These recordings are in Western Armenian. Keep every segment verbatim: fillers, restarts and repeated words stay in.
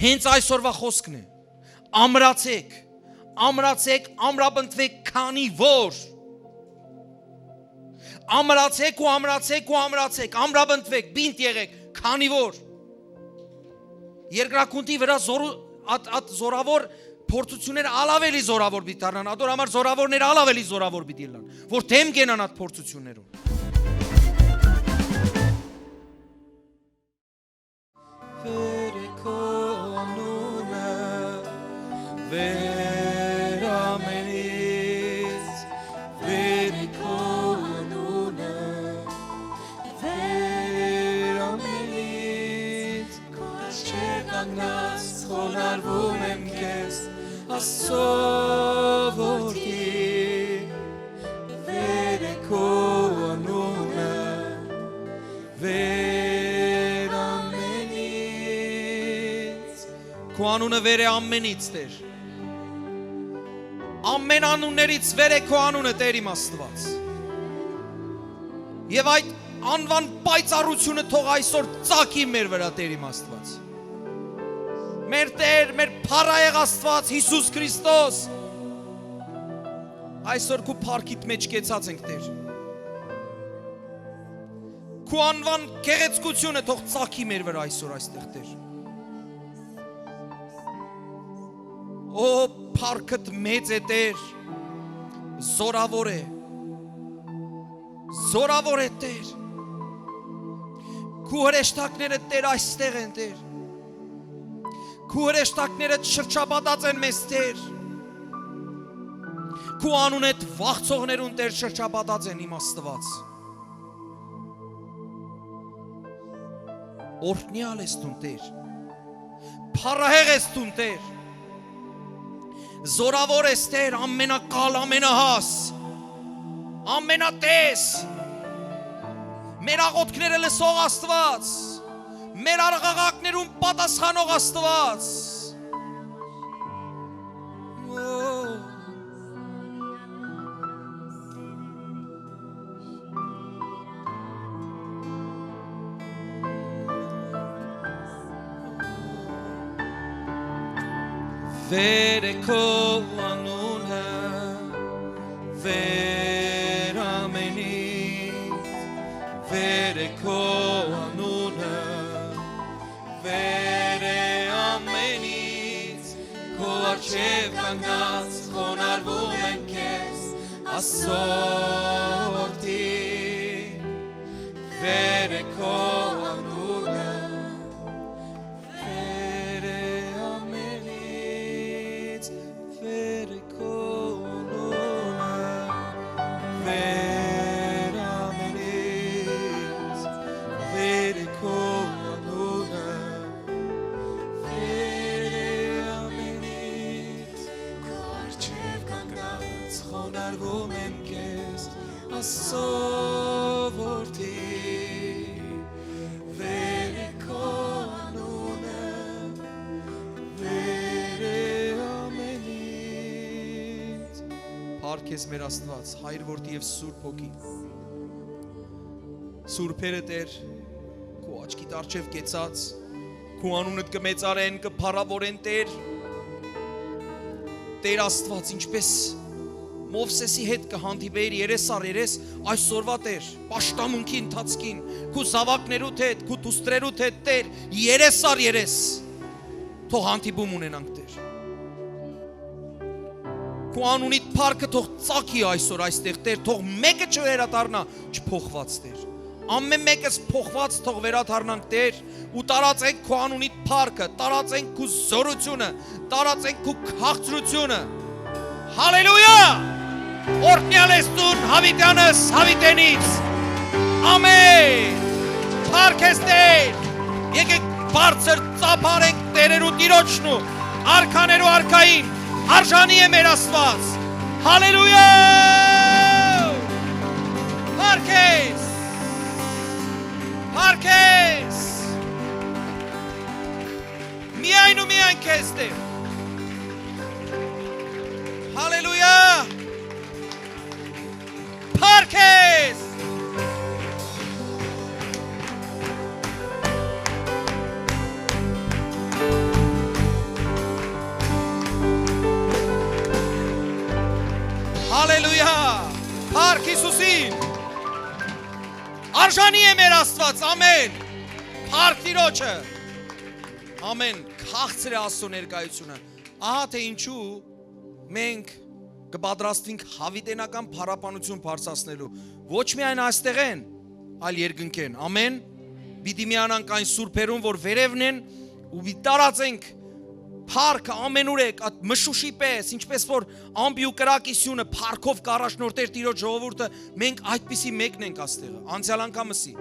Հենց այսօրվա խօսքն է. ամրացէք, ամրացէք, ամրապնդուէք, քանի որ, ամրացէք ու ամրացէք ու ամրացէք, ամրապնդուէք, պինդ եղէք, քանի որ երկրագունդի վրայ զորու-, ատ, ատ զորաւոր փորձութիւնները ալ աւելի զորաւոր պիտի դառնան, ատոր համար զորաւորները ալ աւելի զորաւոր պիտի ըլլան, որ դէմ կենան այդ փորձութիւններուն։ Վեր է քո անունը, վեր ամենից, վեր է քո անունը, վեր ամենից, քո առջեւ կանգնած խոնարհվում եմ քեզ, Աստծո որդի, վեր է քո անունը, վեր ամենից։ Քո անունը վեր է ամենից, Տէր։ Ամեն անուններից վեր է քո անունը, Տէր իմ Աստուած։ Եւ այդ անուան պայծառութիւնը թող այսօր ծագի մեր վրայ, Տէր իմ Աստուած։ Մեր Տէր, մեր փառահեղ Աստուած, Յիսուս Քրիստոս, այսօր քու փառքիդ մէջ կեցած ենք, Տէր։ Քու անուան գեղեցկութիւնը թող ծագի մեր վրայ այսօր այստեղ, Տէր։ Ո, փառքդ մեծ է, Տէր, զորաւոր է, զորաւոր է, Տէր։ Քու հրեշտակներդ, Տէր, այստեղ են, Տէր։ Քու հրեշտակներդ շրջապատած են մեզ, Տէր։ Քու անունդ վախցողներուն, Տէր, շրջապատած են, իմ Աստուած։ Օրհնեալ ես դուն, Տէր։ Փառահեղ ես դուն, Տէր։ Զորաւոր ես, Տէր, ամենակալ, ամենահաս, ամենատես, մեր աղօթքները լսող Աստուած, մեր աղաղակներուն պատասխանող Աստուած։ Վեր է քո անունը, վեր ամենից, վեր է քո անունը, վեր է ամենից, քո առջեւ կանգնած խոնարհվում եմ քեզ, Աստծո որդի, վեր է քո անունը, վեր է ամենից, վեր է քո անունը, վեր ամենից, վեր է քո անունը, վեր է ամենից, քո առջեւ կանգնած խոնարհվում եմ քեզ, Աստծո որդի, վեր է քո անունը, վեր է ամենից։ Փառք ես մեր Աստուած, Հայր, Որդի եւ Սուրբ Հոգի։ Սուրբերը, Տէր, քու աչքիդ առջեւ կեցած, քու անունդ կը մեծարեն, կը փառաւորեն, Տէր։ Տէր Աստուած, ինչպէս Մովսէսի հետ կը հանդիպէիր երես առ երես, այսօրուա, Տէր, պաշտամունքի ընթացքին, քու զաւակներուդ հետ, քու դուստրերուդ հետ, Տէր, երես առ երես թող հանդիպում ունենանք, Տէր։ Քու անունիդ փառքը թող ծագի այսօր այստեղ, Տէր, թող մէկը չվերադառնայ չփոխուած, Տէր։ Ամէն մէկս փոխուած թող վերադառնանք, Տէր, ու տարածենք քու անունիդ փառքը, տարածենք քու զօրութիւնը, տարածենք քու քաղցրութիւնը։ Հալելույա! Օրհնեալ ես դուն, յաւիտեանս, յաւիտենից։ Ամէն։ Փառք ես, Տէր։ Եկեք բարձր ծափարենք Տէրերու Տիրոջն ու արքաներու արքային։ Արժանի է մեր Աստուած։ Հալելույա! Փառք ես։ Փառք ես։ Միայն ու միայն քեզ, Տէր։ Հալելույա։ Փառք ես։ Փառք Յիսուսին։ Արժանի է մեր Աստված, ամեն։ Փառք Տիրոջը։ Ամեն, քաղցր է Աստծո ներկայությունը։ Ահա թե ինչու մենք կը պատրաստվենք յաւիտենական փառաբանություն բարձրացնելու։ Ոչ միայն այստեղէն, այլ երկնքէն։ Ամեն։ Պիտի միանանք այն սուրբերուն, որ վերեւն են, ու պիտի տարածենք փառքը ամենուրեք, այդ մշուշի պէս, ինչպես որ ամպի ու կրակի սիւնը փառքով կառաջնորդէր Տիրոջ ժողովուրդը, մենք այդպիսի մեկն ենք աստեղը, անցեալ անգամ ըսի,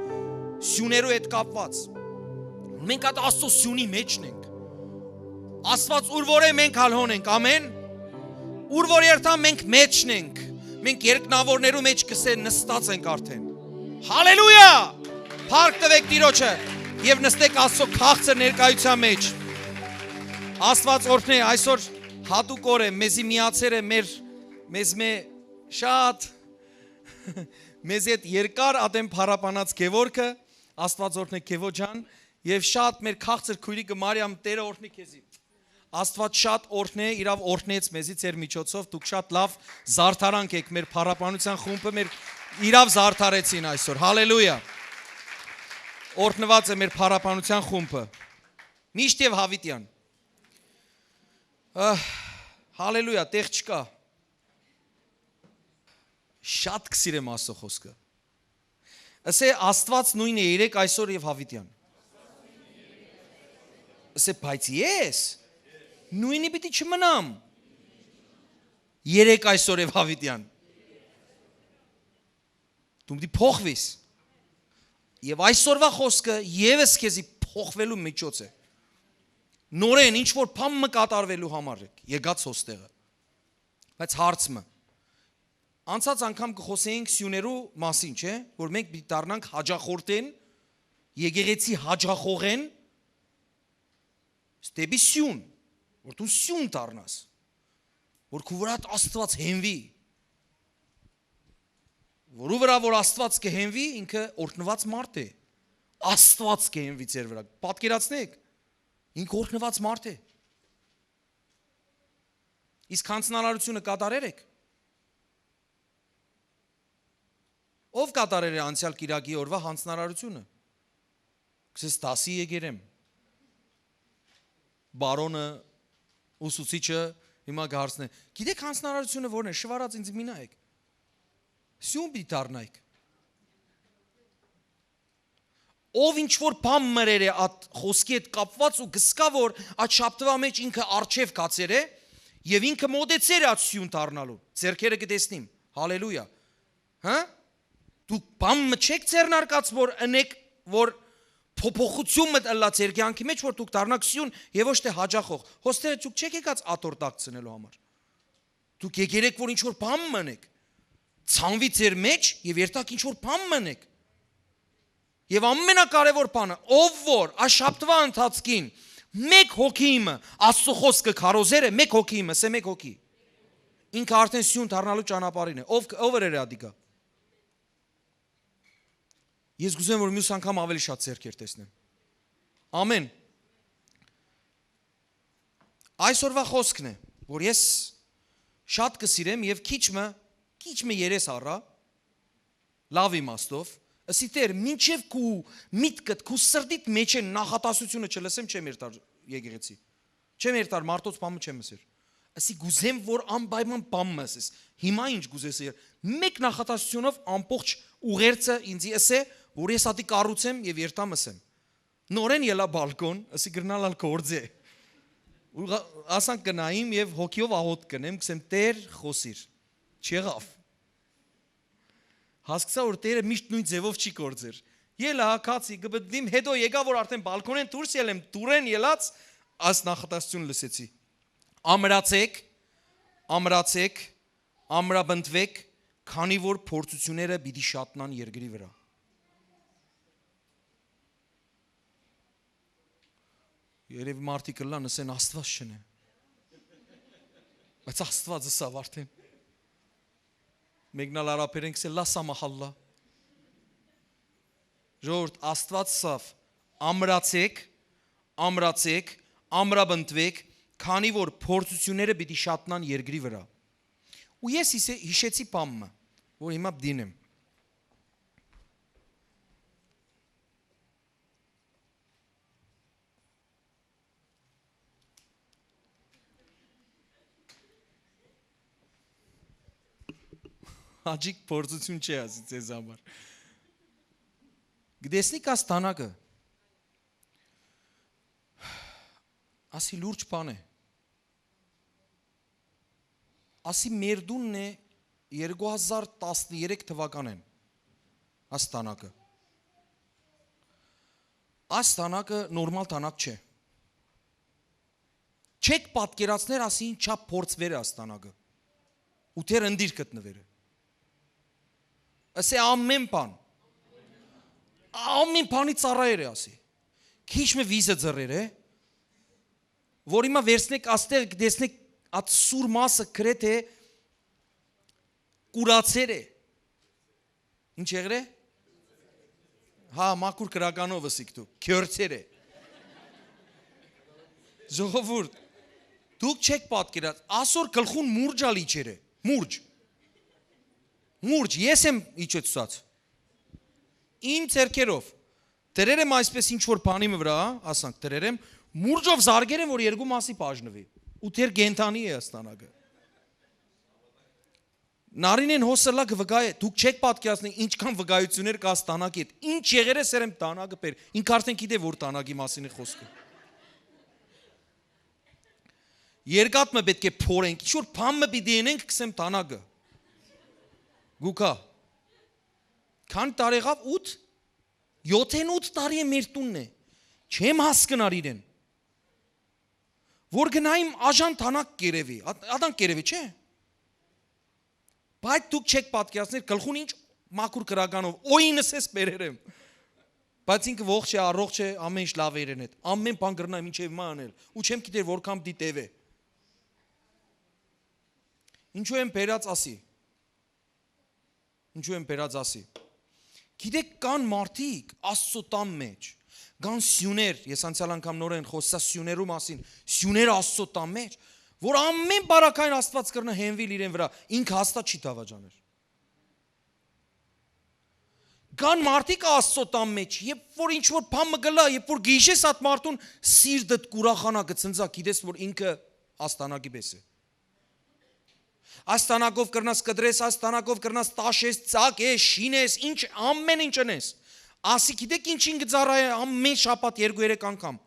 սիւներու հետ կապուած։ Մենք այդ Աստծո սիւնի մէջն ենք։ Աստուած ուր որ է, մենք ալ հոն ենք, ամեն։ Ուր որ երթան, մենք մէջն ենք։ Մենք երկնաւորներու մէջ կսե նստած ենք արդեն։ Հալելույա։ Փառք տուեք Տիրոջը և նստեք Աստծո քաղցր ներկայության մեջ։ Աստուած օրհնէ այսօր հատուկ օր է, մեզի միացեր է մեր, մեզ մե շատ, մեզ հետ երկար ատեն փառապանած Գևորգը, Աստուած օրհնէ Գևո ջան, և շատ մեր քաղցր քոյրիկը Մարիամ, Տերը օրհնի քեզի։ Աստուած շատ օրհնէ, իրաւ օրհնեց մեզի ձեր միջոցով, դուք շատ լավ զարդարանք եք մեր փառապանության խումբը, մեր իրաւ զարդարեցին այսօր, հալելույա, օրհնված է մեր փառապանության խումբը, միշտ և հավիտյան։ Ահ, հալելույա, տեղ չկա։ Շատ կսիրեմ Աստծո խոսքը։ Ասե, Աստուած նույնն է երեկ, այսօր և հավիտյան։ Ասե, բայց ես նույնը պիտի չմնամ երեկ, այսօր և հավիտյան։ Դու պիտի փոխվես։ Եվ այսօրվա խոսքը ևս քեզի փոխվելու միջոց է։ Նորեն ինչ որ բան մը կատարվելու համար եք եկած հոստեղը։ Բայց հարց մը։ Անցած անգամ կխոսեինք սիուներու մասին, չէ՞, որ մենք պիտի դառնանք հաճախորդեն, եկեղեցի հաճախողեն, դեպի սիուն, որ դու սիուն դառնաս, որ քու վրադ Աստուած հենվի, որու վրա որ Աստուած կը հենվի, ինքը օրհնված մարդ է, Աստուած կը հենվի ձեր վրա, պատկերացնեք, ինքը օրհնված մարդ է, իսկ յանձնարարությունը կատարեր եք։ Ո՞վ կատարեր է անցեալ կիրակի օրվա յանձնարարությունը։ Կսես դասի եկեր եմ։ Բարոնը, ուսուցիչը, հիմա կհարցնե, գիտեք յանձնարարությունը որն է, շվարած ինձ մինայեք։ Սիուն պիտի դառնայք։ Ով ինչ որ բան մրեր է այդ խոսքի հետ կապված ու կսկա որ այդ շաբթվա մեջ ինքը արջև կացեր է և ինքը մոտեցեր է այդ սիուն դառնալու, ձեռքերը կտեսնիմ, հալելույա։ Հա՞։ Դուք բան մը չեք ձեռնարկած որ ընեք, որ փոփոխություն մը ըլլա ձեր կյանքի մեջ, որ դուք դառնաք սիուն և ոչ թե հաճախող։ Հոստերը դուք չեք եկած աթոռ տակցնելու համար։ Դուք եկեր եք որ ինչ որ բան մը ընեք, ցանվի ձեր մեջ և երթաք ինչ որ բան մը ընեք։ Եվ ամենակարևոր բանը, ով որ այս շաբթվա ընթացքին մեկ հոգի իմը Աստծո խոսքը քարոզեր է, մեկ հոգի իմը, սե մեկ հոգի, ինքը արդեն սիուն դառնալու ճանապարհին է։ Ով, ով էր ադիկա։ Ես կուզեմ որ մյուս անգամ ավելի շատ ձեռքեր տեսնեմ։ Ամեն։ Այսօրվա խոսքն է, որ ես շատ կսիրեմ և քիչ մը, քիչ մը երես առա, լավ իմաստով, ըսի Տեր, մինչև քու միտքդ, քու սրտիդ մեջ են նախատասությունը չլսեմ, չեմ երթար եկեղեցի, չեմ երթար մարդոց բամը չեմ ըսեր, ըսի կուզեմ որ անպայման բամը ըսես, հիմա ինչ կուզես, մեկ նախատասությունով ամբողջ ուղերձը ինձի ըսե, որ ես ատի կառուցեմ և երթամ ըսեմ։ Նորեն ելա բալկոն, ըսի կրնալ ալ գործ է։ Ու ասանք կնայիմ և հոգիով աղոտ կնեմ, կսեմ Տեր խոսիր, չեղավ։ Հասկցա որ Տերը միշտ նույն ձևով չի գործեր։ Ելա, քացի, կպտնիմ, հետո եկա որ արդեն բալկոնեն դուրս ելեմ, դուրեն ելած, աս նախատասություն լսեցի։ Ամրացեք, ամրացեք, ամրապնդվեք, քանի որ փորձությունները պիտի շատնան երկրի վրա։ Երևի մարդիկ ըլլան, ըսեն Աստված չնե։ Բայց Աստված ըսավ արդեն։ Մեկնալ արաբերեն կսե լա սամահալլա։ Ժողովուրդ, Աստված ըսավ, ամրացեք, ամրացեք, ամրապնդվեք, քանի որ փորձությունները պիտի շատնան երկրի վրա։ Ու ես հիշեցի բամը, որ հիմա պիտի դինեմ։ Հաճիկ փորձութիւն չէ, ասի, ձեզ համար։ Կտեսնի՞ք աս դանակը։ Ասի, լուրջ բան է։ Ասի, մեր տունն է երկու հազար տասներեք թուականէն, աս դանակը։ Աս դանակը նորմալ դանակ չէ։ Չէք պատկերացներ, ասի, ինչ չափ փորձուեր է աս դանակը։ Ու դեռ ընտիր գտնուեր է։ Ասե, ամեն բան։ Ամեն բանի ծառայեր է, ասի։ Քիչ մը վիզը ձեռեր է, որ հիմա վերցնեք, աստեղ տեսնեք, այդ սուր մասը գրեթե կուրացեր է։ Ինչ եղեր է։ Հա, մաքուր գրականով ըսիք դու, քյորցեր է։ Ժողովուրդ, դուք չէք պատկերած, ասոր գլխուն մուրջ ալ իջեր է, մուրջ։ Մուրջ, ես եմ իջեցուցած։ Իմ ձեռքերով։ Դրեր եմ այսպես ինչ որ բանի մը վրա, ասանք, դրեր եմ, մուրջով զարգեր եմ, որ երկու մասի բաժնուի։ Ու դեռ կենդանի է ստանակը։ Նարինեն հոսը լա կը վկայ է, դուք չէք պատկերացնի ինչքան վկայություններ կա ստանակի հետ։ Ինչ եղեր է սերեմ տանակը բեր, ինք արդեն գիտե որ տանակի մասին է խոսքը։ Երկաթ մը պէտք է փորենք, ինչ որ բան մը պիտի ընենք, կսեմ տանակը։ Գուկա։ Քան տարեղաւ ութ, յոթեն ութ տարի է մեր տունն է։ Չեմ հասկնար իրեն։ Որ գնայիմ աժան տանակ կերևի, ատ-, ատանք կերևի, չէ՞։ Բայց դուք չեք պատկերացներ, գլխուն ինչ մաքուր գրականով, օինս ես բերեր եմ։ Բայց ինքը ողջ է, առողջ է, ամեն ինչ լավ է իրեն հետ։ Ամեն բան կրնայ մինչև հիմա անել։ Ու չեմ գիտեր որքան պիտի տևէ։ Ինչու եմ բերած ասի։ Ինչու եմ բերած ասի։ Գիտեք, կան մարդիկ Աստծո տան մեջ, կան սիւներ, ես անցյալ անգամ նորեն խոսա սիւներու մասին, սիւներ Աստծո տան մեջ, որ ամեն բարակային Աստված կրնա հենվել իրեն վրա, ինքը հաստատ չի դավաճաներ։ Կան մարդիկ Աստծո տան մեջ, երբ որ ինչ որ բան մը գլա, երբ որ գիշես այդ մարդուն սիրտդ կուրախանա, կցնցա, գիտես որ ինքը աստանակի պես է։ Այս տանակով կրնաս կտրես, այս տանակով կրնաս տաշես, ծակես, շինես, ինչ, ամեն ինչ ընես։ Ասի, գիտեք ինչին կծառայ ամեն շաբաթ երկու երեք անգամ։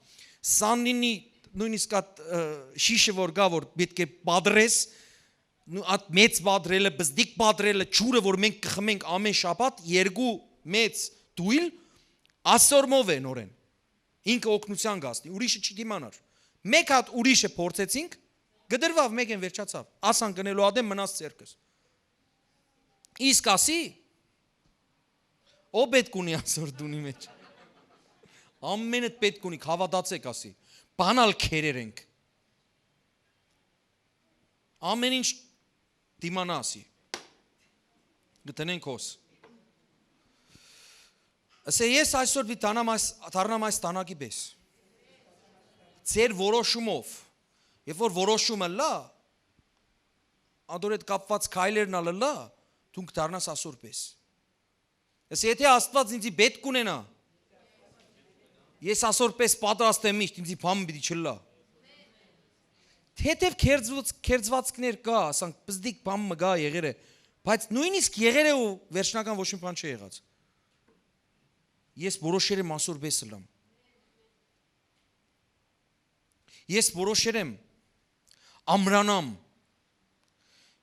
Սաննինի նույնիսկ այդ, ը, շիշը որ կա, որ պիտի պատրես, նու-, այդ մեծ պատրելը, բզդիկ պատրելը, ջուրը, որ մենք կխմենք ամեն շաբաթ, երկու մեծ դույլ, ասորմով է նորեն։ Ինքը օգնության կասնի, ուրիշը չի դիմանար։ Մեկ հատ ուրիշը փորձեցինք, կդրվավ մեկեն վերջացավ, ասան կնելու ադեմ մնաս ձերքս։ Իսկ ասի, ո պետք ունի ասոր դունի մեջ։ Ամենը պետք ունի, հավատացեք ասի, բանալ քերեր ենք։ Ամեն ինչ դիմանա ասի, գտնենք հոս։ Ասե, ես այսօր պիտի դառնամ այս, դառնամ այս տանակի պես։ Ձեր որոշումով, երբ որ որոշումը լա, ադոր հետ կապված քայլերն ալ լա, դուն կդառնաս ասոր պես։ Ասե, եթե Աստված ինձի պետք ունենա, ես ասոր պես պատրաստ եմ միշտ, ինձի բան պիտի չլա։ Թեթև քերծված-, քերծվածքներ կա, ասանք, պզդիկ բան մը կա եղեր է, բայց նույնիսկ եղեր է ու վերջնական ոչ մի բան չի եղած։ Ես որոշեր եմ ասոր պես ըլամ։ Ես որոշեր եմ ամրանամ։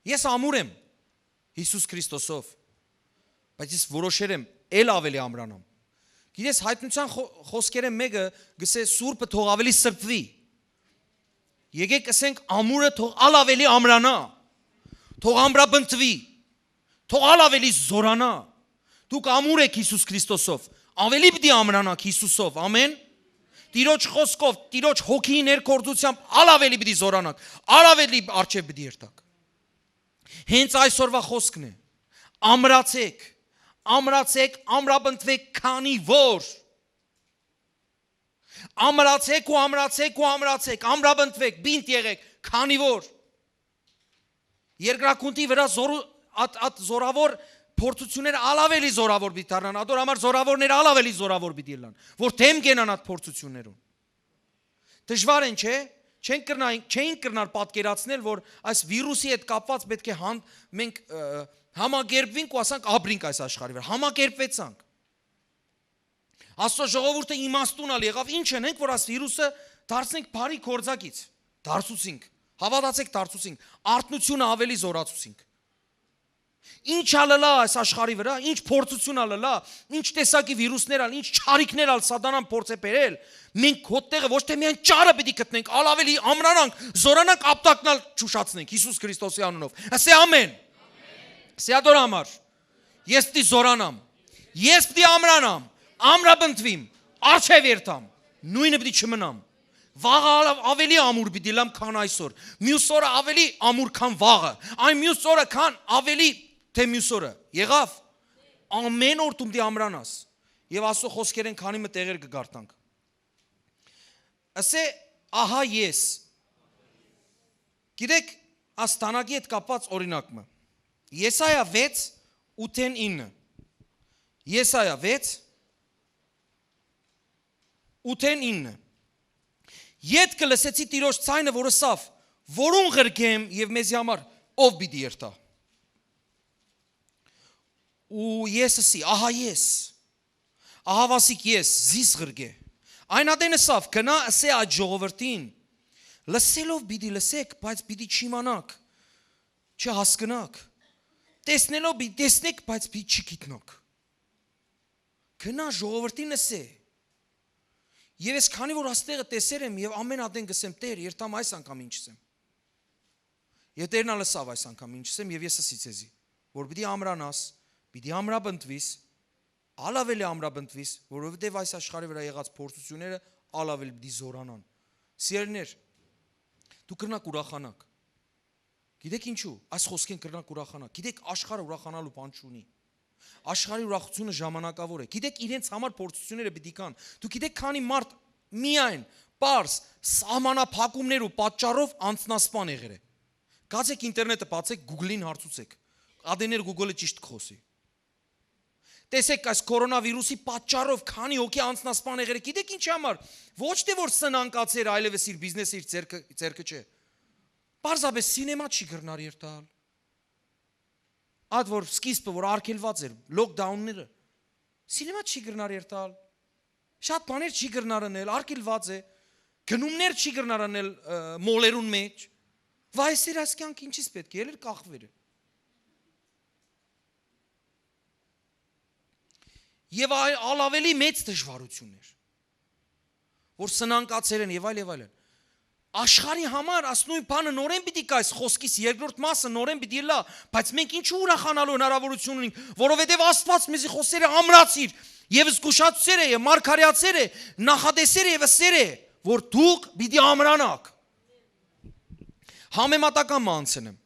Ես ամուր եմ Հիսուս Քրիստոսով, բայց ես որոշեր եմ էլ ավելի ամրանամ։ Գիտես, հայտնության խո-, խոսքերէն մեկը գսե սուրբը թող ավելի սրբվի։ Եկեք ասենք ամուրը թող ալ ավելի ամրանա, թող ամրապնդվի, թող ալ ավելի զորանա։ Դուք ամուր եք Հիսուս Քրիստոսով, ավելի պիտի ամրանաք Հիսուսով, ամեն։ Տիրոջ խոսքով, Տիրոջ հոգիի ներգործությամբ ալ ավելի պիտի զորանաք, ալ ավելի արջև պիտի երթաք։ Հենց այսօրվա խոսքն է. ամրացեք, ամրացեք, ամրապնդվեք, քանի որ ամրացեք ու ամրացեք ու ամրացեք, ամրապնդվեք, պինդ եղեք, քանի որ երկրագունդի վրա զորու-, ատ, ատ զորավոր փորձութիւնները ալ աւելի զօրաւոր պիտի դառնան, ատոր համար զօրաւորները ալ աւելի զօրաւոր պիտի ըլլան, որ դէմ կենան այդ փորձութիւններուն։ Դժուար են, չէ՞։ Չենք կրնա-, չէինք կրնար պատկերացնել, որ այս վիրուսի հետ կապված պէտք է հան-, մենք, ը, համակերպվենք ու ասանք, «Ապրինք այս աշխարհի վրա»։ Համակերպուեցանք։ Աստծո ժողովուրդը իմաստուն ալ եղաւ, ինչ ընենք, որ այս վիրուսը դարձնենք բարի գործակից։ Դարձուցինք։ Հաւատացէք, դարձուցինք։ Արթնութիւնը աւելի զօրացուցինք։ Ինչ ալ ըլլայ այս աշխարհի վրա, ինչ փորձութիւն ալ ըլլայ, ինչ տեսակի վիրուսներ ալ, ինչ չարիքներ ալ սատանան փորձ է բերել, մենք հոդտեղը ոչ թե միայն ճարը պիտի գտնենք, ալ աւելի ամրանանք, զօրանանք, ապտակնալ չուշացնենք Յիսուս Քրիստոսի անունով։ Ասե՝ ամեն։ Սեատոր համար։ Ես պիտի զօրանամ։ Ես պիտի ամրանամ, ամրապնդվիմ, առջեւ երթամ, նոյնը պիտի չմնամ։ Վաղը ալ-, աւելի ամուր պիտի լամ, քան այսօր։ Մյուս օրը աւելի ամուր, քան վաղը։ Այն մյուս օրը, քան աւելի, թե մյուս օրը։ Եղա՞վ։ Ամեն օր դու պիտի ամրանաս։ Եւ Աստծո խօսքերէն քանի մը տեղեր կը կարդանք։ Ասե՝ «Ահա ես»։ Գիտեք, այս դանակի հետ կապված օրինակ մը։ Եսայա վեց, ութեն ինը։ Եսայա վեց, ութեն ինը։ «Ետքը լսեցի Տիրոջ ձայնը, որ ըսաւ. "Որուն ղրկեմ եւ մեզի համար ով պիտի երթայ"։ Ու ես ըսի. "Ահա ես, ահաւասիկ ես, զիս ղրկէ"։ Այն ատեն ըսաւ. "Գնա, ըսէ այդ ժողովրդին. Լսելով պիտի լսեք, բայց պիտի չիմանաք, չհասկնաք. տեսնելով պիտի տեսնեք, բայց պիտի չգիտնաք"։ Գնա ժողովրդին ըսէ։ Եւ ես քանի որ աստեղը տեսեր եմ, եւ ամեն ատեն կ'ըսեմ. "Տէր, երթամ այս անգամ ինչ ըսեմ"։ Եւ Տէրն ալ ըսաւ այս անգամ ինչ ըսեմ, եւ ես ըսի ձեզի, որ պիտի ամրանաս, պիտի ամրապնդվիս, ալ աւելի ամրապնդվիս, որովհետեւ այս աշխարհի վրա եղած փորձութիւնները ալ աւելի պիտի զօրանան։ Սիրելիներ, դուք կրնաք ուրախանաք։ Գիտեք ինչու՞։ Այս խօսքէն կրնաք ուրախանալ։ Գիտեք, աշխարհը ուրախանալու բան չունի։ Աշխարհի ուրախութիւնը ժամանակաւոր է։ Գիտեք, իրենց համար փորձութիւնները պիտի գան։ Դուք գիտեք, քանի մարդ միայն պարզ սահմանափակումներ ու պատճառով անձնասպան եղեր է։ Գացեք ինտերնետը բացեք, Google-ին հարցուցեք։ Ատեներ Google-ը ճիշդ կխօսի։ Տեսեք, այս կորոնավիրուսի պատճառով քանի հոգի անձնասպան եղեր է։ Գիտեք ինչի համար։ Ոչ թե որ սնանկացեր այլևս իր բիզնեսը իր ձեռքը, ձեռքը չէ։ Պարզապես սինեմա չի կրնար երթալ։ Այդ որ սկիզբը որ արգելված էր, լոկդաունները, սինեմա չի կրնար երթալ։ Շատ բաներ չի կրնար անել, արգելված է։ Գնումներ չի կրնար անել, ը, մոլերուն մեջ։ Վայ, սեր այս կյանքը ինչի՞ս պէտք է, ելեր կախվեր է։ Եւ այ-, ալ աւելի մեծ դժվարություններ, որ սնանկացեր են եւ այլ, եւ այլն։ Աշխարհի համար աս նոյն բանը նորեն պիտի գայ, այս խօսքիս երկրորդ մասը նորեն պիտի ըլլայ, բայց մենք ինչու ուրախանալու հնարավորություն ունենք, որովհետեւ Աստուած մեզի խօսեր է, ամրացիր, եւ զգուշացուցեր է, եւ մարգարեացեր է, նախատեսեր է եւ ըսեր է, որ դուք պիտի ամրանաք։ Համեմատական մը անցնեմ։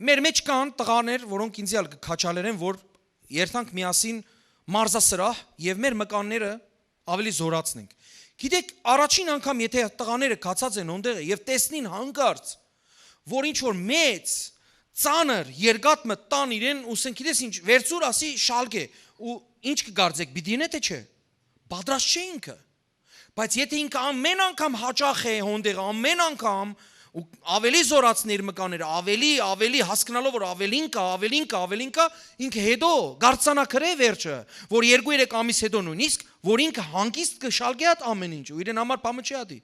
Մեր մեջ կան տղաներ, որոնք ինձի ալ կը քաջալերեն, որ երթանք միասին մարզասրահ եւ մեր մկանները աւելի զօրացնենք։ Գիտեք, առաջին անգամ եթե տղաները գացած են հոնդեղը եւ տեսնին հանկարծ, որ ինչ որ մեծ, ծանր, երկաթ մը տան իրեն, ու ասեն, գիտես ինչ, վերցուր, ասի, շալկե, ու ինչ կը կարծեք, պիտի ինե թե չէ։ Պատրաստ չէ ինքը։ Բայց եթե ինքը ամեն անգամ հաճախ է հոնդեղը, ամեն անգամ, ու աւելի զօրացնի իր մկանները, աւելի, աւելի, հասկնալով որ ավելին կա, ավելին կա, ավելին կա, ինքը հետո գարձանա գրե վերջը, որ երկու-երեք ամիս հետո նույնիսկ, որ ինքը հանգիստ կը շալկե այդ ամեն ինչ, ու իրեն համար բան մը չի ատի։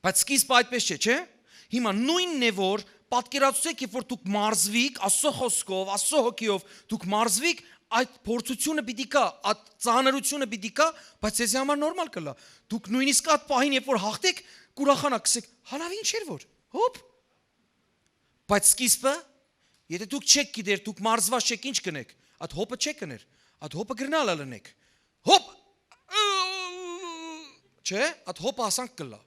Բայց սկիզբը այդպես չէ, չէ՞։ Հիմա նույնն է, որ պատկերացուցեք, երբ որ դուք մարզվիք, Աստծո խօսքով, Աստծո հոգիով դուք մարզվիք, այդ փորձությունը պիտի գա, այդ ծանրությունը պիտի գա, բայց ձեզի համար նորմալ կլա։ Դուք նույնիսկ այդ պահին, երբ որ հաղթեք, կուրախանաք, կսեք, «Հալավ ինչ էր որ, հոպ»։ Բայց սկիզբը, եթե դուք չեք գիտեր, դուք մարզված չեք, ինչ կնեք, այդ հոպը չեք կներ, այդ հոպը կրնալ ալնեք, հոպ, չէ՞, այդ հոպը ասանք կլա։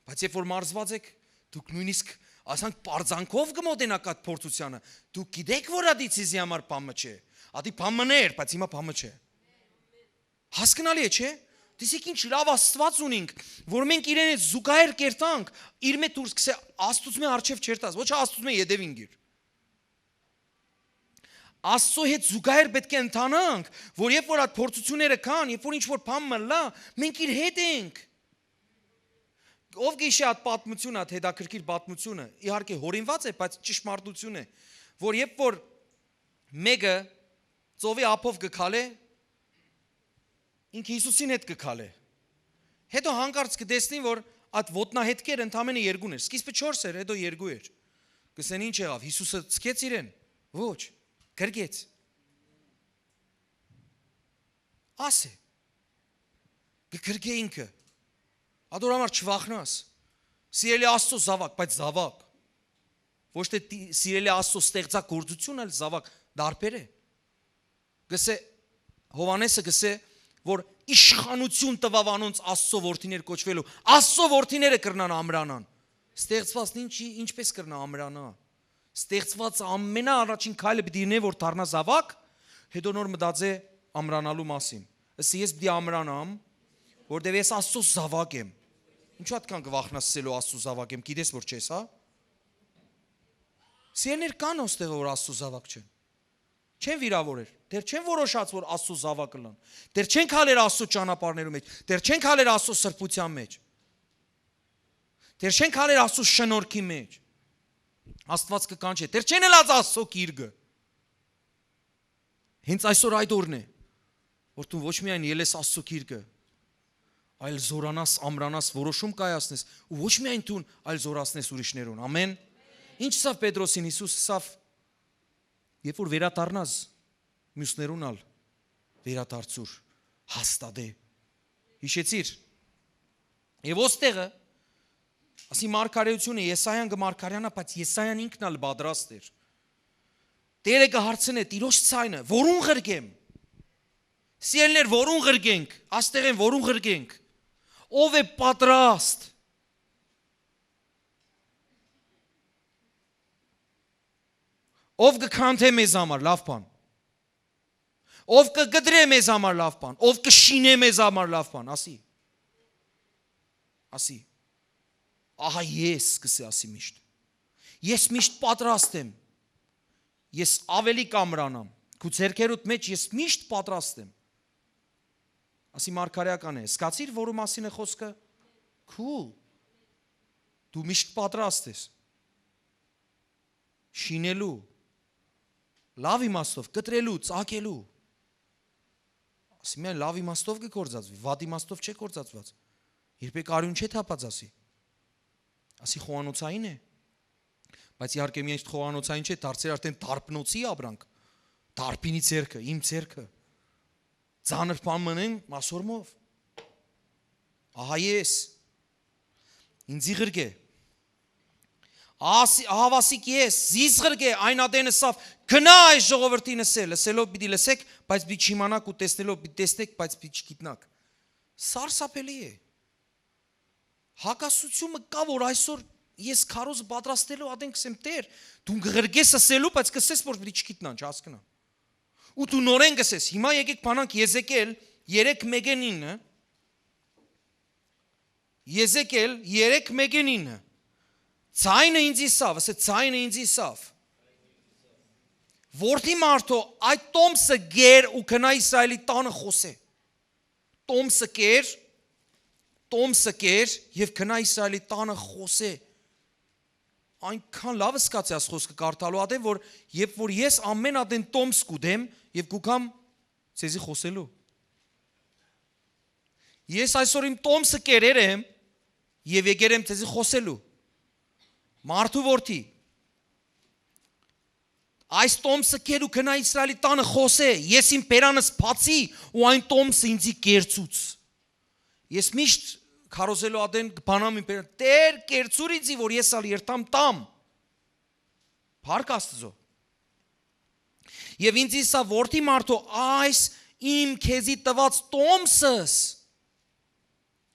Բայց երբ որ մարզված եք, դուք նույնիսկ, ասանք, պարծանքով կը մոտենաք այդ փորձությանը, դուք գիտեք, որ ատի ձեզի համար բան մը չէ։ Ատի բան մը ներ, բայց հիմա բան մը չէ։ Հասկնալի է, չէ՞։ Տեսեք ինչ լաւ Աստուած ունինք, որ մենք իրեն հետ զուգահեռ կերտանք, իր մէ դուրս կսե Աստուծմէ արջեւ չերթաս, ոչ Աստուծմէ ետևին գիր։ Աստծո հետ զուգահեռ պէտք է ընթանանք, որ երբ որ այդ փորձութիւնները կան, երբ որ ինչ որ բան մը ըլլայ, մենք իր հետ ենք։ Ով կ'իշի այդ պատմութիւնը, այդ հետաքրքիր պատմութիւնը, իհարկե յօրինուած է, բայց ճշմարտութիւն է, որ երբ որ մէկը ծովի ափով կը քալէ, ինքը Յիսուսին հետ կը քալէ։ Հետո յանկարծ կը տեսնի, որ այդ ոտնահետքերը ընդամենը երկուն էր։ Սկիզբը չորս էր, հետո երկու էր։ Կ'ըսեն, «Ի՞նչ եղաւ, Յիսուսը ցկեց իրեն»։ Ոչ, կրկեց։ Ասէ, կը կրկէ ինքը։ Ատոր համար չվախնաս։ Սիրելի Աստծո զաւակ, բայց զաւակ։ Ոչ թէ տի-, սիրելի Աստծո ստեղծագործություն, այլ զաւակ, դարբեր է։ Գսե, Յովհաննէսը գսե, որ իշխանութիւն տուաւ անոնց Աստծո որդիներ կոչուելու։ Աստծո որդիները կրնան ամրանան։ Ստեղծվածն ինչի-, ինչպես կրնայ ամրանայ։ Ստեղծվածը ամենաառաջին քայլը պիտի լինէ, որ դառնայ զաւակ, հետո նոր մտածէ ամրանալու մասին։ Ըսի, «Ես պիտի ամրանամ, որտեւ ես Աստծո զաւակ եմ»։ Ինչու՞ ատկան կը վախնաս ասելու «Աստծո զաւակ եմ»։ Գիտես որ չես, հա։ Սիրելիներ, կան ոստեղը, որ Աստծո զաւակ չեն։ Չեն վիրաւորեր, դեռ չեն որոշած, որ Աստծո զաւակ ըլլան, դեռ չեն քալեր Աստծո ճանապարհներու մեջ, դեռ չեն քալեր Աստծո սրբութեան մեջ, դեռ չեն քալեր Աստծո շնորհքի մեջ։ Աստուած կը կանչէ, դեռ չեն ըլած Աստծո գիրկը։ Հենց այսօր այդ օրն է, որ դու ոչ միայն ելես Աստծո գիրկը, այլ զորանաս, ամրանաս, որոշում կայացնես, ու ոչ միայն դուն, այլ զորացնես ուրիշներուն։ Ամեն։ Ինչ ըսաւ Պետրոսին Յիսուս, ըսավ, երբ որ վերադառնաս, միւսներուն ալ վերադարձուր, հաստատէ։ Յիշեցիր։ Եւ ոստեղը, ասի մարգարեությունը, Եսայան կը մարգարեանայ, բայց Եսայան ինքն ալ պատրաստ էր։ Տերը կը հարցնէ, Տիրոջ ցայնը, որուն ղրկեմ։ Սիրելիներ, որուն ղրկենք, աստեղեն որուն ղրկենք։ Ո՞վ է պատրաստ։ Ով կը քանթէ մեզ համար, լաւ բան։ Ով կը կտրէ մեզ համար, լաւ բան։ Ով կը շինէ մեզ համար, լաւ բան, ասի։ Ասի։ Ահա ես, կսե ասի միշտ։ Ես միշտ պատրաստ եմ։ Ես ավելի կամրանամ։ Քու ձեռքերուդ մեջ ես միշտ պատրաստ եմ։ Ասի մարգարեական է։ Սկացիր, որու մասին է խոսքը։ Cool։ Դու միշտ պատրաստ ես շինելու, լաւ իմաստով, կտրելու, ծագելու։ Ասի, միայն լաւ իմաստով կը գործածուի, վատ իմաստով չէ գործածուած։ Երբեք արիւն չէ թափած, ասի։ Ասի, խոհանոցային է։ Բայց իհարկե միայն խոհանոցային չէ, դարձեր արդեն դարբնոցի ապրանք։ Դարբինի ձեռքը, իմ ձեռքը։ Ծանր բան մնեն, մասորմով։ Ահա ես։ Ինձի ղրկէ։ Ասի-, ահավասիկ ես, զիս ղրկէ, այն ատեն ըսաւ, «Գնա այս ժողովրդին ըսել», ըսելով պիտի լսեք, բայց պիտի չիմանաք, ու տեսնելով պիտի տեսնեք, բայց պիտի չգիտնաք։ Սարսափելի է։ Հակասությունը կա, որ այսօր ես քարոզը պատրաստելու ատեն կսեմ, «Տեր, դուն կղրկես ըսելու, բայց կսես, որ պիտի չգիտնան, չհասկնան»։ Ու դու նորեն կսես, հիմա եկեք բանանք Եզեկել երեք մեկը իննը, Եզեկել երեք մեկը իննը, «Ձայնը ինձ ըսաւ», ասե, «Ձայնը ինձ ըսաւ. Որդի մարդո, այդ տոմսը կեր ու գնա Իսրայելի տանը խօսէ»։ Տոմսը կեր, տոմսը կեր եւ գնա Իսրայելի տանը խօսէ։ Այնքան լաւ սկաց ես խոսքը կարդալու ատեն, որ երբ որ ես ամեն ատեն տոմս կուտեմ եւ կուքամ ձեզի խօսելու։ Ես այսօր իմ տոմսը կերեր եմ եւ եկեր եմ ձեզի խօսելու։ Մարդու որդի, այս տոմսը կեր ու գնա Իսրայելի տանը խօսէ, ես իմ բերանս բացի ու այն տոմսը ինձի կերցուց։ Ես միշտ քարոզելու ատեն կբանամ իմ բերան, «Տեր, կերցուր ինձի, որ ես ալ երթամ տամ»։ Փառք Աստծո։ Եւ ինձ ըսա, «Որդի մարդու, այս իմ քեզի տված տոմսս»,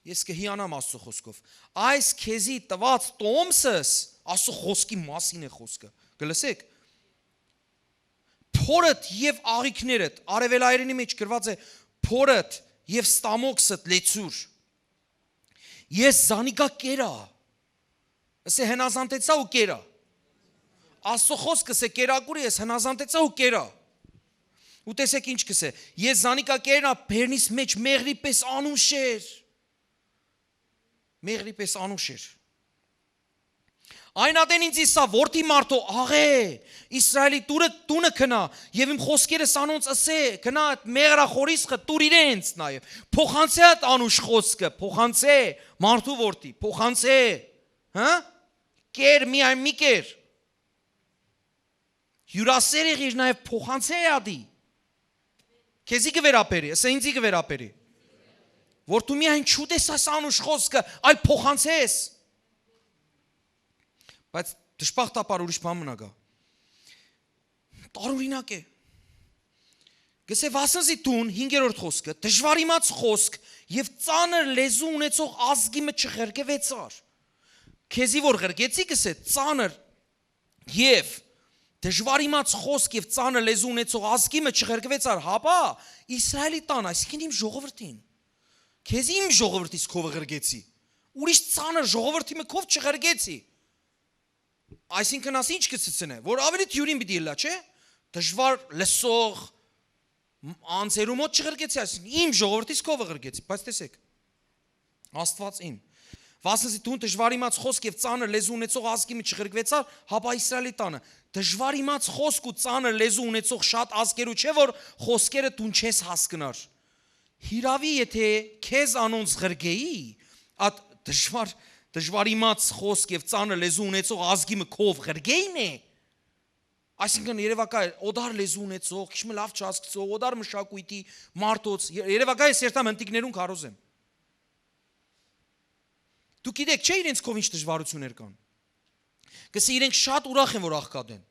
ես կը հիանամ Աստծո խոսքով, «այս քեզի տված տոմսս», Աստծո խոսքի մասին է խոսքը, կը լսեք, «փորդ եւ աղիքներդ», արեւելայերենի մեջ գրված է, «փորդ եւ ստամոքսդ լեցուր»։ Ես զանիկա կերա, ըսե, հնազանդեցա ու կերա։ Աստծո խոսքը, ըսե, կերակուրը, ես հնազանդեցա ու կերա։ Ու տեսեք ինչ կ'ըսէ. «Ես զանիկա կերնայ բերնիս մէջ մեղրի պէս անուշ էր»։ Մեղրի պէս անուշ էր։ Այն ատեն ինձ ըսաւ. «Որդի մարդոյ, աղէ, Իսրայէլի տունը, տունը գնա եւ իմ խօսքերս անոնց ըսէ. գնա, այդ մեղրախորիսխը տուր իրենց նաեւ։ Փոխանցէ այդ անուշ խօսքը, փոխանցէ, մարդու որդի, փոխանցէ, հա՞, կեր, միայն մի կեր։ Հիւրասէր եղիր, նաեւ փոխանցէ ատի։ Քեզի կը վերաբերի, ըսէ, ինձի կը վերաբերի, որ դու միայն չուտես այս անուշ խօսքը, այլ փոխանցես»։ Բայց դժբախտաբար ուրիշ բան մնա կայ։ Տարօրինակ է։ Կ'ըսէ. «Վասն զի դուն», հինգերորդ խօսքը, «դժուարիմաց խօսք եւ ծանր լեզու ունեցող ազգի մը չղրկուեցար»։ Քեզի որ ղրկեցի, կ'ըսէ, ծանր եւ դժուարիմաց խօսք եւ ծանր լեզու ունեցող ազգի մը չղրկուեցար, հապա Իսրայէլի տան, այսինքն իմ ժողովրդին, քեզի իմ ժողովրդիս քովը ղրկեցի, ուրիշ ծանր ժողովրդի մը քով չղրկեցի։ Այսինքն, ասի ինչ կը ցցնէ, որ աւելի դիւրին պիտի ըլլայ, չէ՞։ Դժուար լսող անձերու մոտ չղրկեցի, այսինքն իմ ժողովրդիս քովը ղրկեցի, բայց տեսեք, Աստուած իմ։ «Վասն զի դուն դժուարիմաց խօսք եւ ծանր լեզու ունեցող ազգի մը չղրկուեցար, հապա Իսրայէլի տանը։ Դժուարիմաց խօսք ու ծանր լեզու ունեցող շատ ազգերու չէ՞ որ խօսքերը դուն չես հասկնար։ Հիրաւի եթէ քեզ անոնց ղրկէի, այդ դժուար, դժուարիմաց խօսք եւ ծանր լեզու ունեցող ազգի մը քով ղրկէին է»։ Այսինքն երեւակայ օտար լեզու ունեցող, քիչ մը լաւ չհասկցող, օտար մշակոյթի մարդոց, ե-, երեւակայ ես երթամ հնդիկներուն քարոզ եմ։ Դուք գիտեք, չէ՞, իրենց քով ինչ դժուարություններ կան։ Կ'ըսէ, իրենք շատ ուրախ են, որ աղքատ են։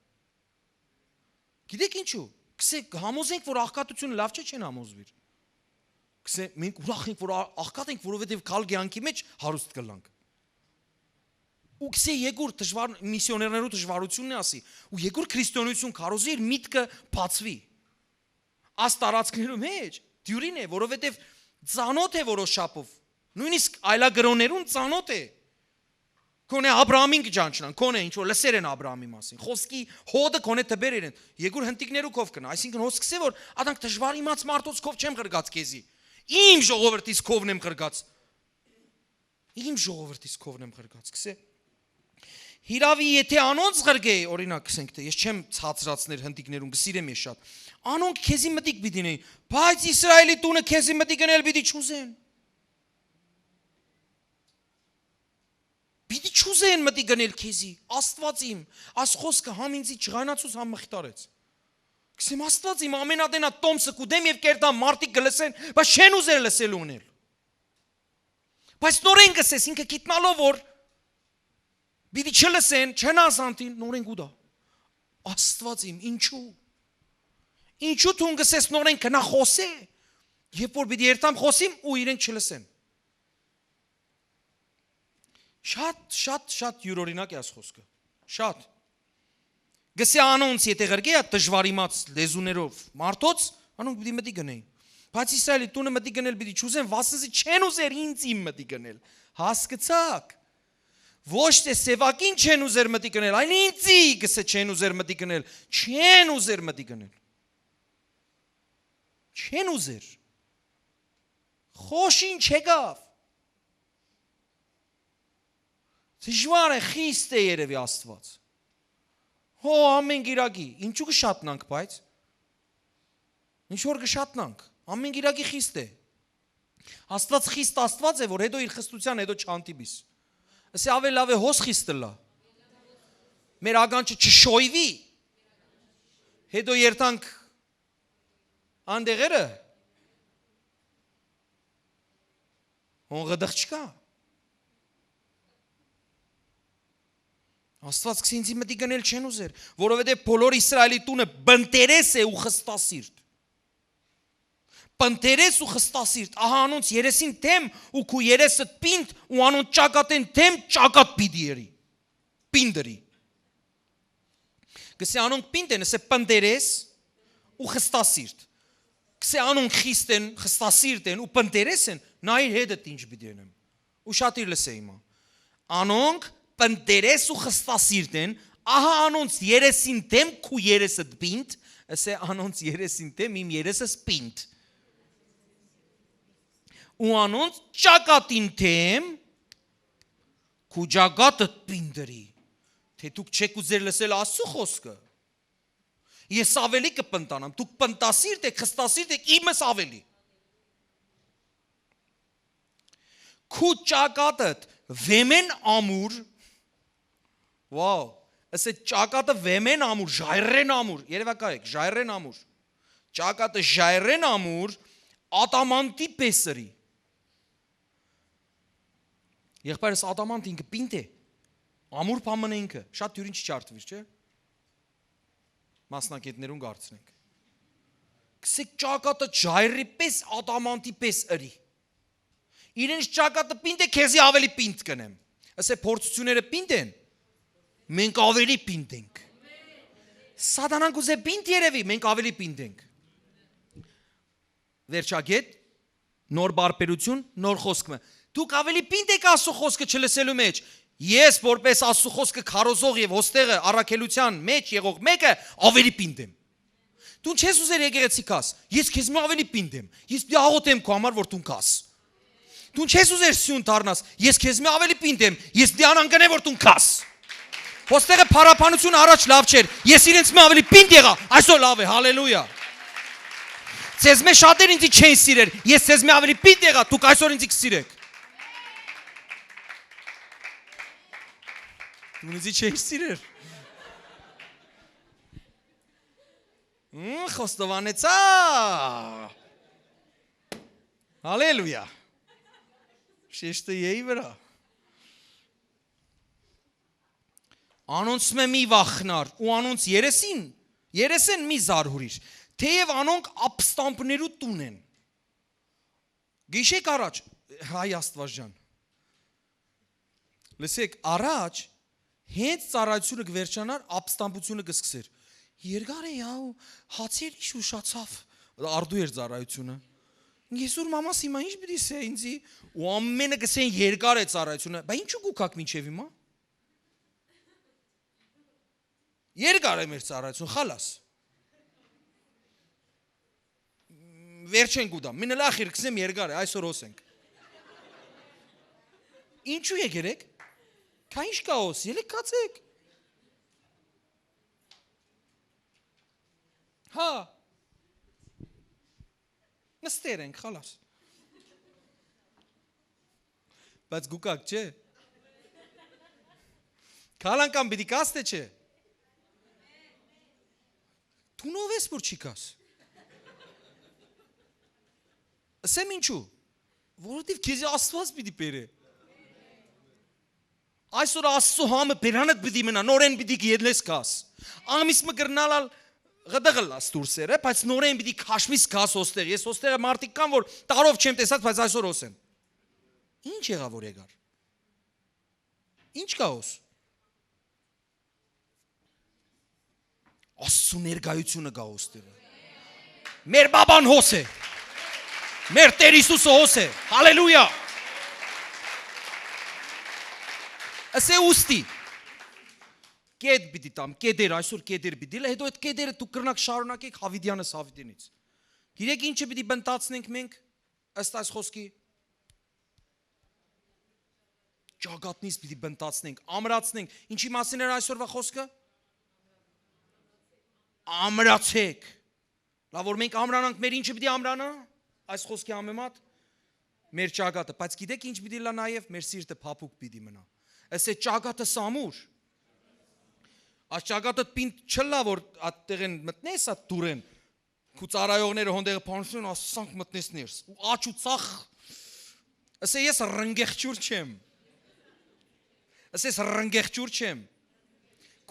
Գիտեք ինչու։ Կ'ըսէ, կ'համոզենք, որ աղքատությունը լաւ չէ, չեն համոզուիր։ Կ'ըսէ, մենք ուրախ ենք, որ ա-, աղքատ ենք, որովհետեւ գալ կեանքի մէջ հարուստ կ'ըլլանք։ Ու կ'ըսէ, երկուր դժուար միսիոներներու դժուարությունն է, ասի, ու երկուր քրիստոնեություն քարոզի, իր միտքը բացուի։ Այս տարածքներու մէջ դիւրին է, որովհետեւ ծանոթ է որոշ չափով, նոյնիսկ այլակրօներուն ծանոթ է։ Կոնե Աբրահամին կը ճանչնան, կոնե ինչ որ լսեր են Աբրահամի մասին, խօսքի հոտը կոնե տպեր իրեն, երկուր հնդիկներու քով կնայ, այսինքն, հոս կ'ըսէ, որ ադանք դժուարիմաց մարդոց քով չեմ ղրկած քեզի, իմ ժողովրդիս քովն եմ ղրկած։ Իմ ժողովրդիս քովն եմ ղրկած, կ'ըսէ։ Հիրաւի եթէ անոնց ղրկէ, օրինակ, կ'ըսենք թէ, ես չեմ ցածրացներ հնդիկներուն, կը սիրեմ ես շատ, անոնք քեզի մտիկ պիտի նեն, բայց Իսրայէլի տունը քեզի մտիկ ընել պիտի չուզեն։ Պիտի չուզեն մտիկ ընել քեզի, Աստուած իմ, այս խօսքը համ ինձի ջղայնացուց, համ մխիթարեց։ Կ'ըսեմ, Աստուած իմ, ամեն ատեն այդ տոմսը կ'ուտեմ եւ կ'երթամ, մարդիկ կը լսեն, բայց չեն ուզեր լսել ու ընել։ Բայց նորէն կ'ըսես, ինքը գիտնալով որ պիտի չլսեն, չնան սանտին, նորէն կ'ուտայ։ Աստուած իմ, ինչու։ Ինչու դուն կ'ըսես նորէն գնա խօսէ, երբ որ պիտի երթամ խօսիմ ու իրենք չլսեն։ Շատ, շատ, շատ յուրօրինակ է այս խօսքը։ Շատ։ Կ'ըսէ անոնց, եթէ ղրկէ այդ դժուարիմաց լեզուներով մարդոց, անոնք պիտի մտիկ ընեն։ Բայց Իսրայէլի տունը մտիկ ընել պիտի չուզեն, վասն զի չեն ուզեր ինձ իմ մտիկ ընել։ Հասկցաք։ Ոչ թէ սեւակին չեն ուզեր մտիկ ընել, այլ ինձի, կ'ըսէ, չեն ուզեր մտիկ ընել։ Չեն ուզեր մտիկ ընել։ Չեն ուզեր։ Խոշին չեկավ։ Դժուար է, խիստ է երևի Աստուած։ Հո, ամեն գիրակի, ինչու կը շատնանք, բայց։ Ինչ որ կը շատնանք, ամեն գիրակի խիստ է։ Աստուած խիստ Աստուած է, որ հետո իր խստության հետո չհանդիպիս։ Ասի, ավել լաւ է հոս խիստ ըլլայ։ Մեր ականջը չշոյվի։ Հետո երթանք անդեղերը։ Հոն ղդղ չկայ։ Աստուած կ'ըսի, ինձի մտիկ ընել չեն ուզեր, որովհետեւ բոլոր Իսրայէլի տունը պնդերես է ու խստասիրտ։ Պնդերես ու խստասիրտ, ահա անոնց երեսին դէմ ու քու երեսդ պինդ ու անոնց ճակատին դէմ ճակատ պիտի երի։ Պինդ ըրի։ Կ'ըսի, անոնք պինդ են, ըսէ, պնդերես ու խստասիրտ։ Կ'ըսի, անոնք խիստ են, խստասիրտ են ու պնդերես են, նայիր հետդ ինչ պիտի ընեմ։ Ուշադիր լսէ հիմա։ Անոնք պնդերես ու խստասիրտ են, ահա անոնց երեսին դէմ քու երեսդ պինդ, ըսէ անոնց երեսին դէմ իմ երեսս պինդ։ Ու անոնց ճակատին դէմ քու ճակատդ պինդ ըրի, թէ դուք չէք ուզեր լսել Աստծու խօսքը։ Ես աւելի կը պնդանամ, դուք պնդասիրտ էք, խստասիրտ էք, իմս աւելի։ Քու ճակատդ վէմէն ամուր, վաու, ըսէ, ճակատը վէմէն ամուր, ժայռէն ամուր, երեւա կայ էք, ժայռէն ամուր, ճակատը ժայռէն ամուր, ադամանտի պէս ըրի։ Եղբայրս, ադամանտ ինքը պինդ է, ամուր բան մնա ինքը, շատ դիւրին չի ջարդուիր, չէ՞։ Մասնագետներուն կարծնենք։ Կսեք ճակատը ժայռի պէս, ադամանտի պէս ըրի։ Իրենց ճակատը պինդ է, քեզի աւելի պինդ կ'ընեմ։ Ըսէ, փորձութիւնները պինդ են, մենք աւելի պինդ ենք։ Սատանան կ'ուզէ պինդ երեւի, մենք աւելի պինդ ենք։ Վերջագետ, նոր բարբերութիւն, նոր խօսք մը։ Դուք աւելի պինդ էք Աստծո խօսքը չլսելու մէջ։ Ես որպէս Աստծո խօսքը քարոզող եւ հոստեղը առաքելութեան մէջ եղող մէկը աւելի պինդ եմ։ Դուն չես ուզեր եկեղեցի գաս, ես քեզմէ աւելի պինդ եմ։ Ես պիտի աղօթեմ քո համար, որ դուն գաս։ Դուն չես ուզեր սիւն դառնաս, ես քեզմէ աւելի պինդ եմ, ես պիտի անհանգնեմ, որ դուն գաս։ Հոստեղը փառաբանություն առաջ լաւ չէր, ես իրենցմէ աւելի պինդ եղայ, այսօր լաւ է, հալելույա։ Ձեզմէ շատեր ինձի չեն սիրեր, ես ձեզմէ աւելի պինդ եղայ, դուք այսօր ինձի կսիրէք։ Դուն ինձի չես սիրեր։ Մ, խոստովանեցայ։ Հալելույա։ Շեշտը եի վրայ։ Անոնցմէ մի վախնար ու անոնց երեսին, երեսէն մի զարհուրիր, թէեւ անոնք ապստամբներու տուն են։ Գիշեք առաջ, հայ Աստուած ջան։ Լսեք, առաջ հենց ծառայութիւնը կվերջանար, ապստամբութիւնը կսկսեր։ Երկար է, յաու, հացեր իշ ուշացաւ, արդու էր ծառայութիւնը։ Ես ուր մամաս հիմա ինչ պիտի սե ինձի, ու ամենը կսեն երկար է ծառայութիւնը, բա ինչու կու գաք մինչեւ հիմա։ Երկար է մեր ծառայութիւն, խալաս։ Վերջեն կու դամ, մին լախիր կսեմ երկար է, այսօր հոս ենք։ Ինչու եկեր եք։ Քա ինչ կա հոս, ելեք կացեք։ Հա։ Նստեր ենք, խալաս։ Բայց գուկակ, չէ՞։ Քալ անգամ պիտի կաս, թե՞ չէ։ Դու նով ես, որ չի կաս։ Ասեմ ինչու։ Որովհետև քեզի Աստված պիտի բերէ։ Այսօր Աստծո համը բերանդ պիտի մնա, նորեն պիտի ելնես կաս։ Ամիս մը կրնալ ալ ղդղ ըլլաս դուրսերը, բայց նորեն պիտի քաշվիս կաս հոստեղ։ Ես հոստեղը մարդիկ կան, որ տարով չեմ տեսած, բայց այսօր հոս են։ Ինչ եղա, որ եկար։ Ինչ կա հոս։ Աստծո ներկայությունը կա հոս տեղը։ Մեր բաբան հոս է։ Մեր Տեր Հիսուսը հոս է։ Հալելույա։ Ասե ուստի։ Կետ պիտի տամ, կետեր, այսօր կետեր պիտի լա, հետո այդ կետերը դուք կրնաք շարունակեք Հավիտյանս Հավիտենից։ Գիտեք ինչը պիտի բնտացնենք մենք, ըստ այս խոսքի։ Ճակատնից պիտի բնտացնենք, ամրացնենք։ Ինչի՞ մասին էր այսօրվա խոսքը։ Ամրացեք։ Լավ, որ մենք ամրանանք, մեր ինչը պիտի ամրանա։ Այս խոսքի համեմատ մեր ճակատը, բայց գիտեք ինչ պիտի լա նաև, մեր սիրտը փափուկ պիտի մնա։ Ասե ճակատը սամուր։ Այս ճակատը պինդ չլա, որ ատտեղեն մտնես, ատ դուրեն, քու ծառայողները հոնդեղը փանցնեն, ասանք մտնես ներս, ու աչ ու ծախ, ասե ես ռնգեղջուր չեմ, ասես ռնգեղջուր չեմ,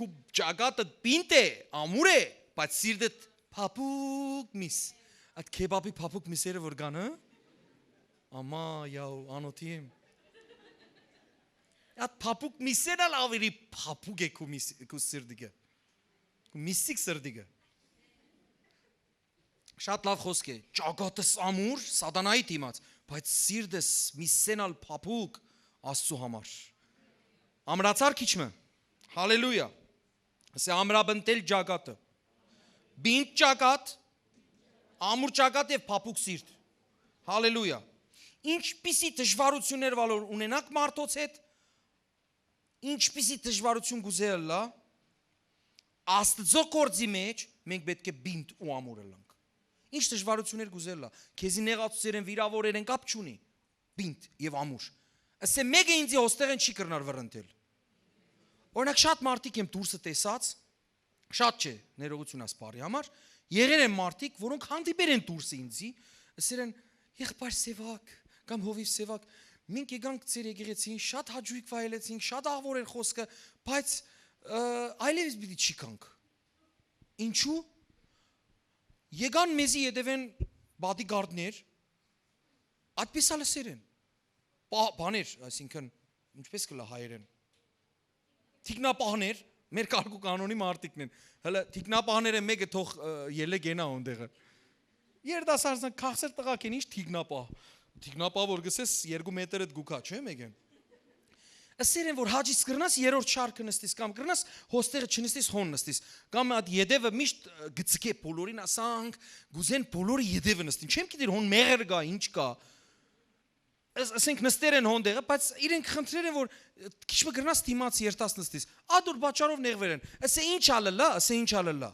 քու ճակատը պինդ է, ամուր է, բայց սիրտդ փափուկ միս, այդ քեբաբի փափուկ միսերը որ կան, հը, ամա, յաու, անոթի եմ, այդ փափուկ միսեն ալ ավելի փափուկ է քու միս-, քու սիրտիկը, քու միստիկ սիրտիկը։ Շատ լավ խոսք է, ճակատս ամուր, սատանայի դիմաց, բայց սիրտս միսեն ալ փափուկ Աստծու համար։ Ամրացար քիչ մը։ Հալելույա։ Ասե ամրապնդել ճակատը։ Պինդ ճակատ, ամուր ճակատ եւ փափուկ սիրտ։ Հալելույա։ Ինչպիսի դժվարութիւններ վալոր ունենաք մարդոց հետ, ինչպիսի դժվարութիւն կ'ուզէ ըլլայ, Աստուծոյ գործի մէջ մենք պէտք է պինդ ու ամուր ըլլանք։ Ինչ դժվարութիւններ կ'ուզէ ըլլայ, քեզի նեղացուցեր են, վիրաւորեր են, կապ չունի, պինդ եւ ամուր։ Ասէ, մէկը ինծի հոստեղէն չի կրնար վռնդել։ Օրինակ, շատ մարդիկ եմ դուրսը տեսած, շատ չէ, ներողություն աս բարի համար, եղեր են մարդիկ, որոնք հանդիպեր են դուրսը ինձի, ասեր են, «Եղբայր Սեւակ, կամ հովիվ Սեւակ, մենք եկանք ձեր եկեղեցին, շատ հաճոյք վայելեցինք, շատ աղ որ էր խոսքը, բայց, ը, այլեւս պիտի չի գանք»։ Ինչու՞։ Եկան մեզի ետեւէն բադիգարդներ, այդպես ալ ըսեր են։ Պա-, բաներ, այսինքն, ինչպես կ'ըլլայ հայերէն, թիկնապահներ, մեր կարգ ու կանոնի մարդիկն են։ Հələ թիկնապահները մէկը թող, ը, ելլէ գնայ յոն տեղը։ Երիտասարդներ, քաղցր տղաք են, ինչ թիկնապահ։ Թիկնապահ որ գսես երկու մետր էդ գուքա, չէ՞, մեկեն։ Ըսեր են, որ Հաճիս կրնաս երրորդ շարքը նստիս, կամ կրնաս հոստեղը չնստիս, հոն նստիս, կամ այդ ետևը միշտ, ը, գցկէ բոլորին, ասանք, գուզեն բոլորը ետևը նստին։ Չեմ գիտեր հոն մեղր կայ, ինչ կայ։ Աս-, ասենք նստեր են հոն տեղը, բայց իրենք խնդրեր են, որ քիչ մը կրնաս դիմաց երթաս նստիս։ Ադոր պատճառով նեղվեր են։ Ասե ինչ ալ ըլլայ, ասե ինչ ալ ըլլայ։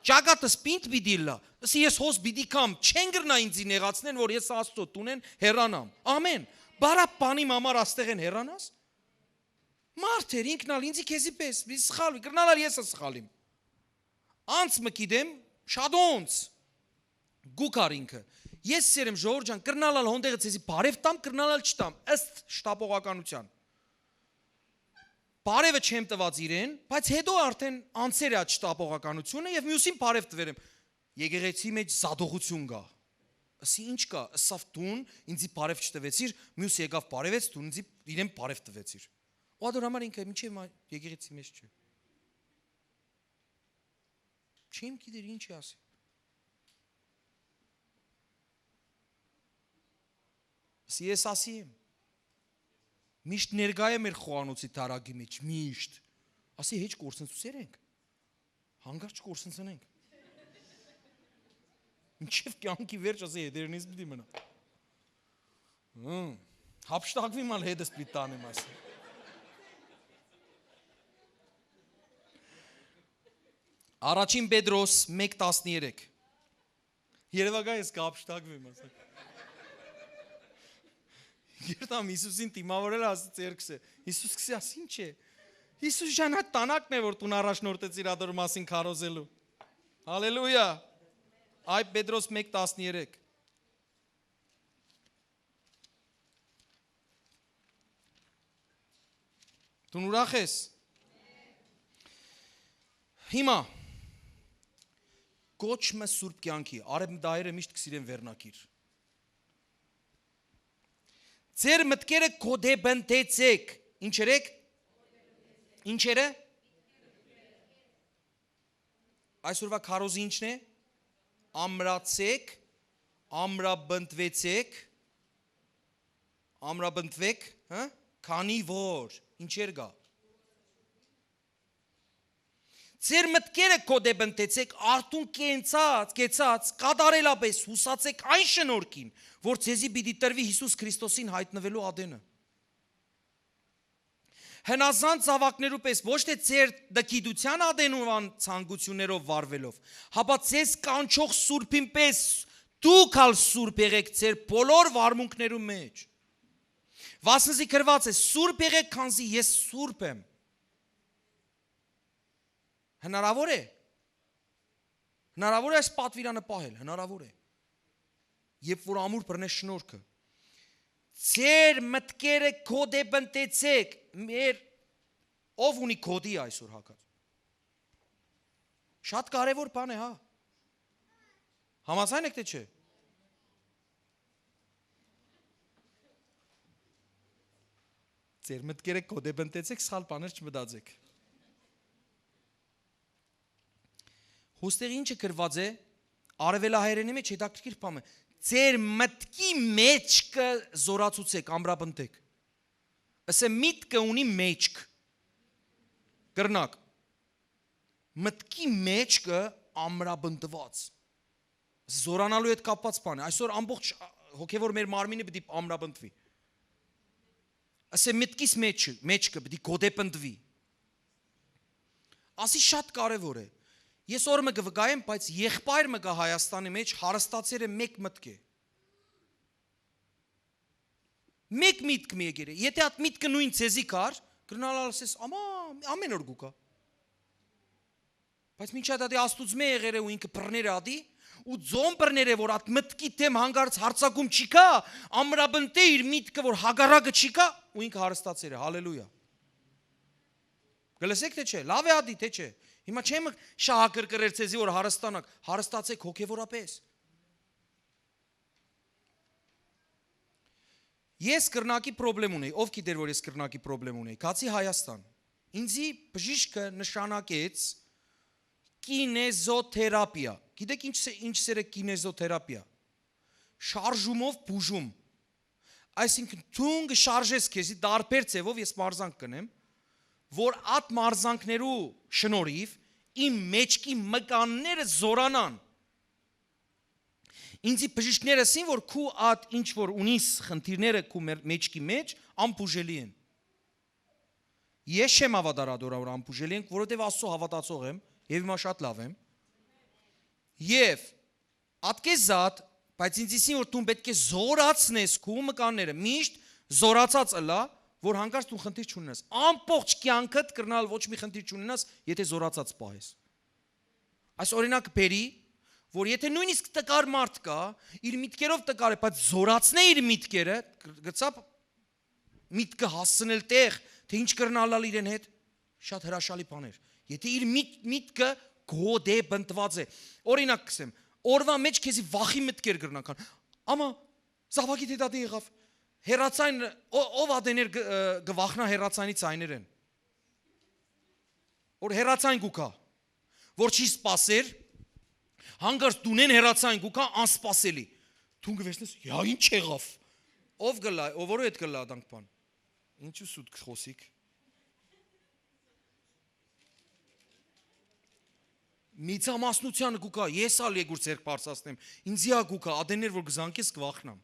Ճակատս պինդ պիտի ըլլայ։ Ասի ես հոս պիտի կամ, չեն կրնայ ինձի նեղացնեն, որ ես Աստծո տունեն հեռանամ։ Ամեն։ Բարապ բանի համար աստեղեն հեռանաս։ Մարդ էր, ինքն ալ ինձի քեզի պես, մի սխալ, կրնալ ալ ես սխալիմ։ Անց մը գիտեմ, շատոնց գուքար ինքը։ Ես սերեմ, ժողովուրդ ջան, կրնալ ալ հոն տեղը ձեզի բարև տամ, կրնալ ալ չտամ, ըստ շտապողականության։ Բարևը չեմ տված իրեն, բայց հետո արդեն անցեր է այդ շտապողականությունը եւ մյուսին բարև տվեր եմ։ Եկեղեցի մեջ զատողություն կայ։ Ասի ինչ կայ, ըսաւ դուն ինձի բարև չտվեցիր, մյուս եկաւ բարևեց, դուն ինձի իրեն բարև տվեցիր։ Ու ադոր համար ինքը մինչեւ մայ եկեղեցի մեջ չէ։ Չեմ գիտեր ինչ է ասի։ Ասի ես ասի եմ։ Միշտ ներկայ է մեր խոհանոցի տարագի մեջ, միշտ։ Ասի հեչ կորսնցուցեր ենք։ Հանկարծ կորսնցնենք։ Մինչեւ կյանքի վերջ, ասի, հետերնից պիտի մնա։ Հմ, հափշտակվի մալ հետս պիտի տանեմ, ասի։ Առաջին Պետրոս մեկ տասներեք։ Երևակայ ես կհափշտակվեմ, ասի։ Երթամ Հիսուսին դիմավորել, ասի, ձերքս է։ Հիսուս քսի, ասի, ինչ է։ Հիսուս ջան, այդ տանակն է, որ դուն առաջնորդեցիր ադոր մասին քարոզելու։ Հալելույա։ Այ Պետրոս մեկ տասներեք։ Դուն ուրախ ես։ Հիմա, կոչ մը սուրբ կյանքի, արեւմտահայերը միշտ կսիրեն վերնակիր։ Ձեր մտքերը կոդեբնտեցեք։ Ինչ երեք։ Ինչ երը։ Այսօրվա քարոզը ինչն է։ Ամրացեք, ամրապնդվեցեք, ամրապնդվեք, հա, քանի որ, ինչեր կա։ Ձեր մտքերը կոդեբնտեցեք, արթուն կենցած, կեցած, կատարելապես հուսացեք այն շնորհքին, որ ձեզի պիտի տրվի Հիսուս Քրիստոսին յայտնվելու ատենը։ Հնազանդ զաւակներու պէս, ոչ թէ ձեր դգիտութեան ատենուան ցանկութիւններով վարուելով, հապա ձեզ կանչող Սուրբին պէս դուք ալ սուրբ եղէք ձեր բոլոր վարմունքներու մեջ։ Վասնզի գրուած է. «Սուրբ եղէք, քանզի ես սուրբ եմ»։ Հնարավոր է։ Հնարավոր է այս պատվիրանը պահել, հնարավոր է։ Երբ որ ամուր բռնես շնորհքը, ձեր մտքերը կոդեբնտեցեք, մեր, ով ունի կոդի այսօր հագած։ Շատ կարևոր բան է, հա։ Համաձայն եք, թե չէ։ Ձեր մտքերը կոդեբնտեցեք, սխալ բաներ չմտածեք։ Հոստեղ ինչը գրված է, արևելահայերենի մեջ հետաքրքիր բան է։ Ձեր մտքի մեջքը զորացուցեք, ամրապնդեք։ Ասե միտքը ունի մեջք։ Կրնակ։ Մտքի մեջքը ամրապնդուած։ Զորանալու հետ կապուած բան է։ Այսօր ամբողջ հոգեոր մեր մարմինը պիտի ամրապնդուի։ Ասե մտքիս մեջ, մեջքը պիտի գոդեպնդվի։ Ասի շատ կարեւոր է։ Ես օր մը կը վկայեմ, բայց եղբայր մը կա Հայաստանի մեջ, հարստացեր է մեկ մտք է։ Մեկ միտք մի եկեր է։ Եթե այդ միտքը նույն ձեզի կար, կրնալ ասես, «Ամա, ամեն օր գուկա»։ Բայց մինչ այդ ատի Աստուծմէ եղեր է ու ինքը բռներ է ատի, ու ձոն բռներ է, որ այդ մտքի դեմ հանկարծ հարցակում չի կա, ամրապնդե իր միտքը, որ հակառակը չի կա, ու ինքը հարստացեր է։ Հալելույա։ Կը լսեք, թե չէ, լավ է ատի, թե չէ։ Հիմա չեմ շահակրկրեր ձեզի, որ հարստանաք, հարստացեք հոգեորապես։ Ես կրնակի պրոբլեմ ունեի, ով գիտեր, որ ես կրնակի պրոբլեմ ունեի, գացի Հայաստան։ Ինձի բժիշկը նշանակեց կինեզոթերապիա։ Գիտեք ինչ, ինչ սեր է կինեզոթերապիա։ Շարժումով բուժում։ Այսինքն դուն կը շարժես քեզի, տարբեր ձևով ես մարզանք կնեմ, որ այդ մարզանքներու շնորհիվ իմ մեջքի մկանները զորանան։ Ինձի բժիշկները ասին, որ քու ատ ինչ որ ունիս խնդիրները քու մեր մեջքի մեջ, անբուժելի են։ Ես չեմ հավատար ատոր, որ անբուժելի ենք, որովհետև Աստծո հավատացող եմ, և հիմա շատ լավ եմ։ Եվ ատկեզատ, բայց ինձ իսին, որ դուն պետք է զորացնես քու մկանները, միշտ զորացած ըլա, որ հանկարծ դու խնդիր չունենաս։ Ամբողջ կյանքդ կրնալ ոչ մի խնդիր չունենաս, եթե զորացած պահես։ Այս օրինակ բերի, որ եթե նույնիսկ տկար մարդ կա, իր միտքերով տկար է, բայց զորացնէ իր միտքերը, գ-, գցապ միտքը հասցնել տեղ, թե ինչ կրնալալ իրեն հետ, շատ հրաշալի բաներ։ Եթե իր միտ-, միտքը գոդե բնտված է, օրինակ կսեմ, օրվա մեջ քեզի վախի մտքեր կրնական, ամա զավակի դետատի եղավ, հերացայն, ո-, ով ատեներ գ-, ը, գվախնա հերացանի ցայներեն, որ հերացայն գուքա, որ չի սպասեր, հանկարծ դունեն հերացայն գուքա անսպասելի, դուն կվերցնես, «Յա, ինչ եղավ»։ Ով գլա, ով որու հետ գլա դանք բան։ Ինչու սուտ կխոսիկ։ Միցամասնությանը գուկա, ես ալ եկուր ձերք բարձրացնեմ, ինձի ա գուկա, ադեներ որ կզանքես կվախնամ։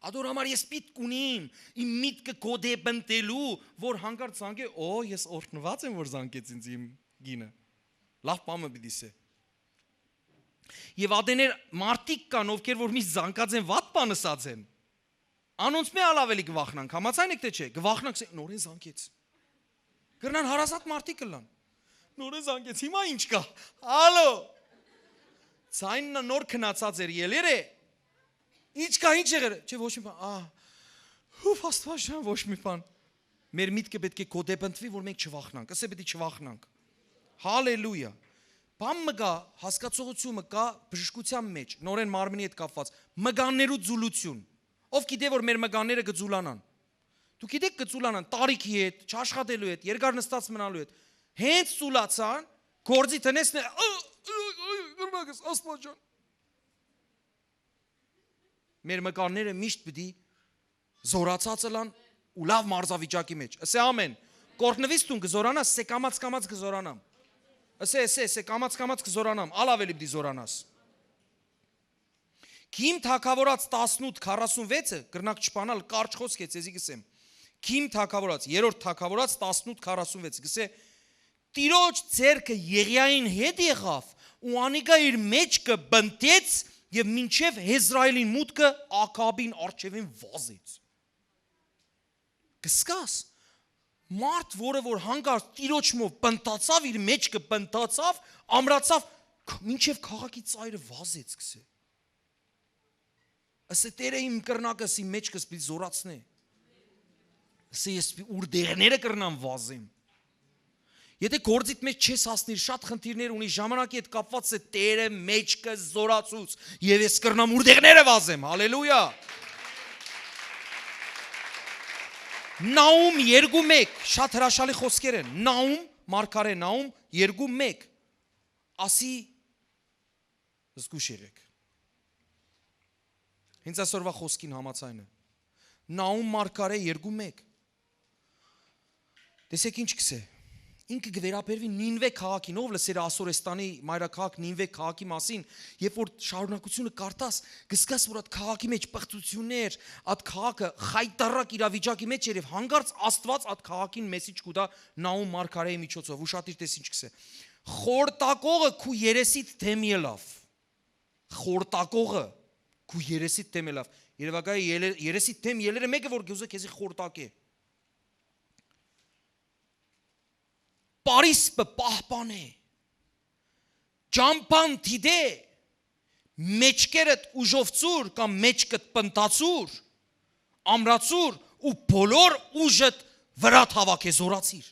Ադոր համար ես պիտք ունիմ, իմ միտքը կոդե բնտելու, որ հանկարծ զանգե, «Օ, ես օրհնված եմ, որ զանգեց ինձ իմ գինը»։ Լավ բան մը պիտի սե։ Եվ ադեներ մարդիկ կան, ովքեր որ միշտ զանգած են, վատ բան ըսած են։ Անոնց մե ալ ավելի կվախնանք, համաձայն եք թե չէ, կվախնանք, սե, նորեն զանգեց։ Կրնան հարազատ մարդիկ կլան։ Նորեն զանգեց, հիմա ինչ կա, ալո։ Ցայնն նոր քնացած էր, ելեր է։ Ինչ կա, ինչ եղեր, չէ, ոչ մի բան, ահ, հուֆ, Աստված ջան, ոչ մի բան։ Մեր միտքը պետք է կոդե բնտվի, որ մենք չվախնանք, ասե պիտի չվախնանք։ Հալելույա։ Բան մը կա, հասկացողություն մը կա բժշկության մեջ, նորեն մարմնի հետ կապված, մկաններու ձուլություն։ Ով գիտե, որ մեր մկանները կձուլանան։ Դու գիտեք, կձուլանան տարիքի հետ, չաշխատելու հետ, երկար նստած մնալու հետ։ Հենց ծուլացան, գործի տնեսն է, ը, ը, ը, կրնակ ես, Աստված ջան։ Մեր մկանները միշտ պիտի զորացած ըլան ու լավ մարզավիճակի մեջ։ Ասե ամեն։ Կորտնվից դուն կզորանաս, սե կամած կամած կզորանամ։ Ասե, ասե, ասե կամած կամած կզորանամ, ալ ավելի պիտի զորանաս։ Քիմ թագավորած տասնութ քառասունվեցը, կրնակ չփանալ, կարճ խոսք է, ձեզի կսեմ։ Քիմ թագավորած, երրորդ թագավորած տասնութ քառասունվեցը, կսե, Տիրոջ ձեռքը Եղիային հետ եղավ ու անիկա իր մեջքը բնտեց եւ մինչեւ Հեզրայելին մուտքը Ակաբին արջևին վազեց։ Կսկաս, մարդ, որը որ հանկարծ Տիրոջ մով բնտացավ, իր մեջքը բնտացավ, ամրացավ, ք-, մինչեւ քաղաքի ծայրը վազեց, կսե։ Ասե Տերը իմ կրնակս, իմ մեջքս պիտի զորացնէ։ Ասե ես պի-, ուր դեղները կրնամ վազեմ։ Եթե գործիդ մեջ չես հասնիր, շատ խնդիրներ ունի, ժամանակի հետ կապված է, Տերը մեջքը զորացուց, եւ ես կրնամ ուր դեղները վազեմ, հալելույա։ Նաում երկու մեկ, շատ հրաշալի խոսքեր են, Նաում, մարգարե Նաում երկու մեկ, ասի, զգուշ եղեք։ Հենց այսօրվա խոսքին համաձայն է։ Նաում մարգարե երկու մեկ։ Տեսեք ինչ կսե։ ինքը կը վերաբերուի Նինվէ քաղաքին, ով լսեր է Ասորեստանի մայրաքաղաք Նինվէ քաղաքի մասին, երբ որ շարունակությունը կարդաս, կսկաս որ այդ քաղաքի մեջ պղծություններ, այդ քաղաքը խայտարակ իրավիճակի մեջ էր, եւ հանկարծ Աստուած այդ քաղաքին մեսիջ կու տայ Նահում մարգարեի միջոցով, ուշադիր տես ինչ կսէ. «Խորտակողը քու երեսիդ դէմ ելաւ»։ Խորտակողը քու երեսիդ դէմ ելաւ։ Երևակայ ելե-, երեսիդ դէմ ելերը մեկը որ կուզե քեզի խորտակե։ Պարիսպը պահպանէ, ճամբան դիտէ, մեջքերդ ուժովցուր կամ մեջքդ պնդացուր, ամրացուր ու բոլոր ուժդ վրադ հաւաքէ, զորացիր։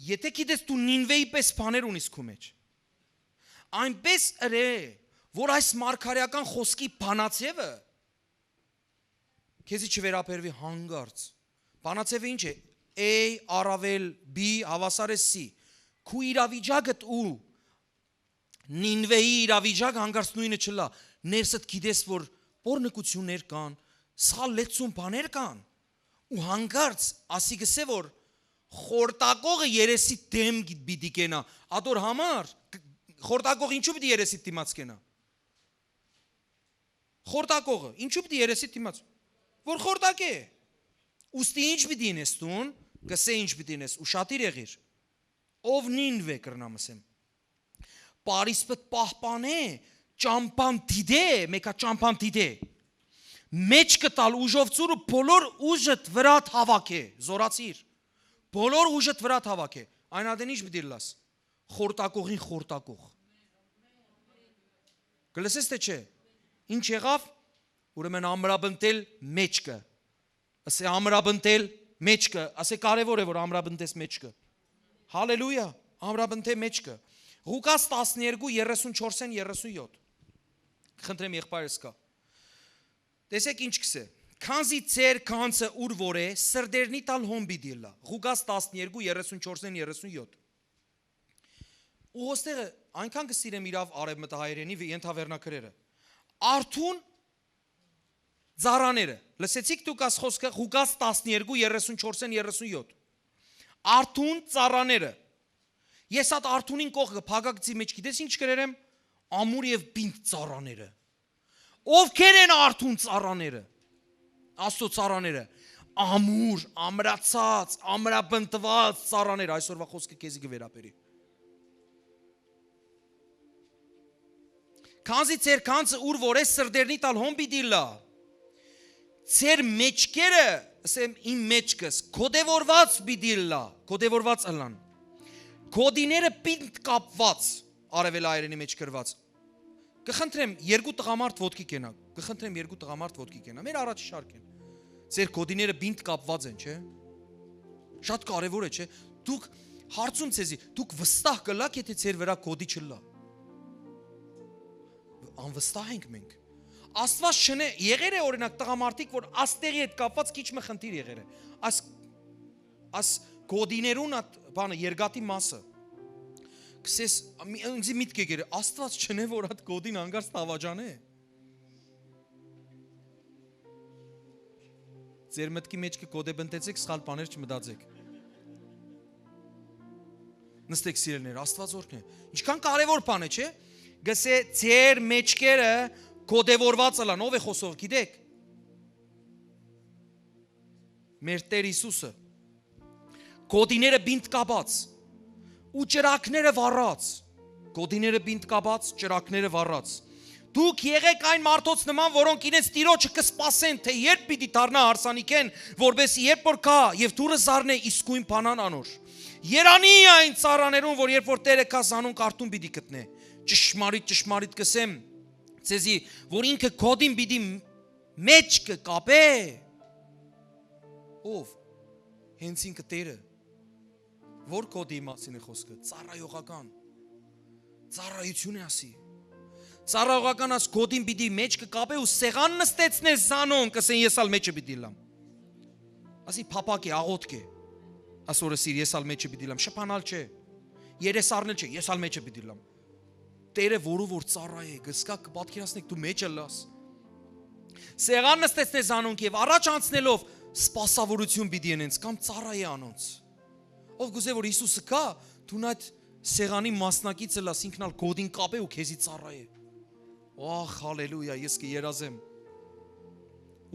Եթէ գիտես դու Նինվեի պես բաներ ունիս քու մեջ, այնպես ըրէ, որ այս մարգարեական խօսքի բանաձեւը քեզի չվերաբերուի հանկարծ։ Բանաձեւը ինչ է։ A, առավել, B, հավասար է C։ Քու իրավիճակդ ու Նինվեի իրավիճակ հանկարծ նոյնը չլա։ Ներսդ գիտես որ պոռնկություններ կան, սա լեցուն բաներ կան, ու հանկարծ ասի գսե որ խորտակողը երեսի դէմ գի-, պիտի կենա։ Ատոր համար կ-, խորտակող ինչու պիտի երեսի դիմաց կենա։ Խորտակողը ինչու պիտի երեսի դիմաց, որ խորտակե։ Ուստի ինչ պիտի ինես դուն, կսե ինչ պիտի ինես, ուշադիր եղիր։ Ով Նինվէ կրնամ ասեմ, պարիսպդ պահպանէ, ճամբան դիտէ, մեկա ճամբան դիտէ, մեջքը տալ ուժովցուր ու բոլոր ուժդ վրադ հաւաքէ, զորացիր, բոլոր ուժդ վրադ հաւաքէ, այն ատեն ինչ պիտի լաս, խորտակողին խորտակող։ Կը լսես թէ չէ։ Ինչ եղաւ, ուրեմն ամրապնդել մեջքը, ասե ամրապնդել մեջքը, ասե կարևոր է որ ամրապնդես մեջքը։ Հալելույա, ամրապնդե մեջքը։ Ղուկաս տասներկու, երեսուն չորսէն երեսուն յոթ։ Խնդրեմ եղբայրս կա։ Տեսեք ինչ կսե։ Քանզի ձեր գանձը ուր որ է, սրտերնի տալ հոն պիտի լա։ Ղուկաս տասներկու, երեսուն չորսէն երեսուն յոթ։ Ու ոստեղը այնքան կը սիրեմ իրաւ արեւմտահայերենի վ-, ենթավերնագրերը։ Արթուն ծառաները։ Լսեցիք դուք աս խոսքը Ղուկաս տասներկու, երեսուն չորսէն երեսուն յոթ։ Արթուն ծառաները։ Ես այդ արթունին կողքը փակագծի մեջ գիտես ինչ գրեր եմ, ամուր եւ պինդ ծառաները։ Ովքեր են արթուն ծառաները, Աստծո ծառաները, ամուր, ամրացած, ամրապնդված ծառաները, այսօրվա խոսքը քեզի կը վերաբերի։ Քանզի ձեր գանձը ուր որ է, սրտերնի տալ հոն պիտի լա։ Ձեր մեջքերը, ասեմ, իմ մեջքս, կոդեվորված պիտի լա, կոդեվորված ըլլան։ Կոդիները պինդ կապված, արևելայերենի մեջ գրված։ Կխնդրեմ, երկու տղամարդ ոտքի կենա, կխնդրեմ, երկու տղամարդ ոտքի կենա, մեր առաջի շարքին։ Ձեր կոդիները պինդ կապված են, չէ՞։ Շատ կարևոր է, չէ՞։ Դուք, հարցում ձեզի, դուք վստահ կլաք, եթե ձեր վրա կոդի չլա։ Անվստահ ենք մենք։ Աստված չնե, եղեր է, օրինակ, տղամարդիկ, որ աստեղի հետ կապված քիչ մը խնդիր եղեր է։ Աս, աս կոդիներուն այդ բանը, երկաթի մասը։ Կսես, մի, ինձի միտք եկեր, Աստված չնե, որ այդ կոդին հանկարծ դավաճան է։ Ձեր մտքի մեջ կը կոդեբնտեցեք, սխալ բաներ չմտածեք։ Նստեք, սիրելիներ, Աստված օրհնէ։ Ինչքան կարևոր բան է, չէ՞։ Գսե, ձեր մեջքերը կոդեվորված ըլան, ով է խոսող, գիտեք։ Մեր Տեր Հիսուսը։ Կոդիները պինդ կապած ու ճրագները վառած, կոդիները պինդ կապած, ճրագները վառած։ Դուք եղեք այն մարդոց նման, որոնք իրենց Տիրոջը կսպասեն, թե երբ պիտի դառնայ հարսանիքէն, որպեսզի երբ որ գայ եւ դուռը զարնէ, իսկոյն բանան անոր։ Երանի է այն ծառաներուն, որ երբ որ Տերը գայ, զանոնք արթուն պիտի գտնէ։ Ճշմարիտ, ճշմարիտ կսեմ ձեզի, որ ինքը կոդին պիտի մեջ կկապէ։ Ով։ Հենց ինքը Տերը։ Որ կոդի մասին է խոսքը, ծառայողական։ Ծառայություն է ասի։ Ծառայողական աս կոդին պիտի մեջ կկապէ ու սեղան նստեցնե զանոնք, կսեն, ես ալ մեջը պիտի լամ։ Ասի փապակ է, աղոթք է։ Ասորը սիր, ես ալ մեջը պիտի լամ, շփանալ չէ։ Երես առնել չէ, ես ալ մեջը պիտի լամ։ Տերը որու որ ծառայ է, գսկա կպատկերացնեք, դու մեջը լաս։ Սեղան նստեցնես անոնք եւ առաջ անցնելով սպասաւորութիւն պիտի ընենց կամ ծառայ է անոնց։ Ով կուզէ որ Յիսուսը գայ, դուն այդ սեղանի մասնակիցը լաս, ինքն ալ գոտին կապէ ու քեզի ծառայ է։ Ահ, հալելույա, ես կը երազեմ։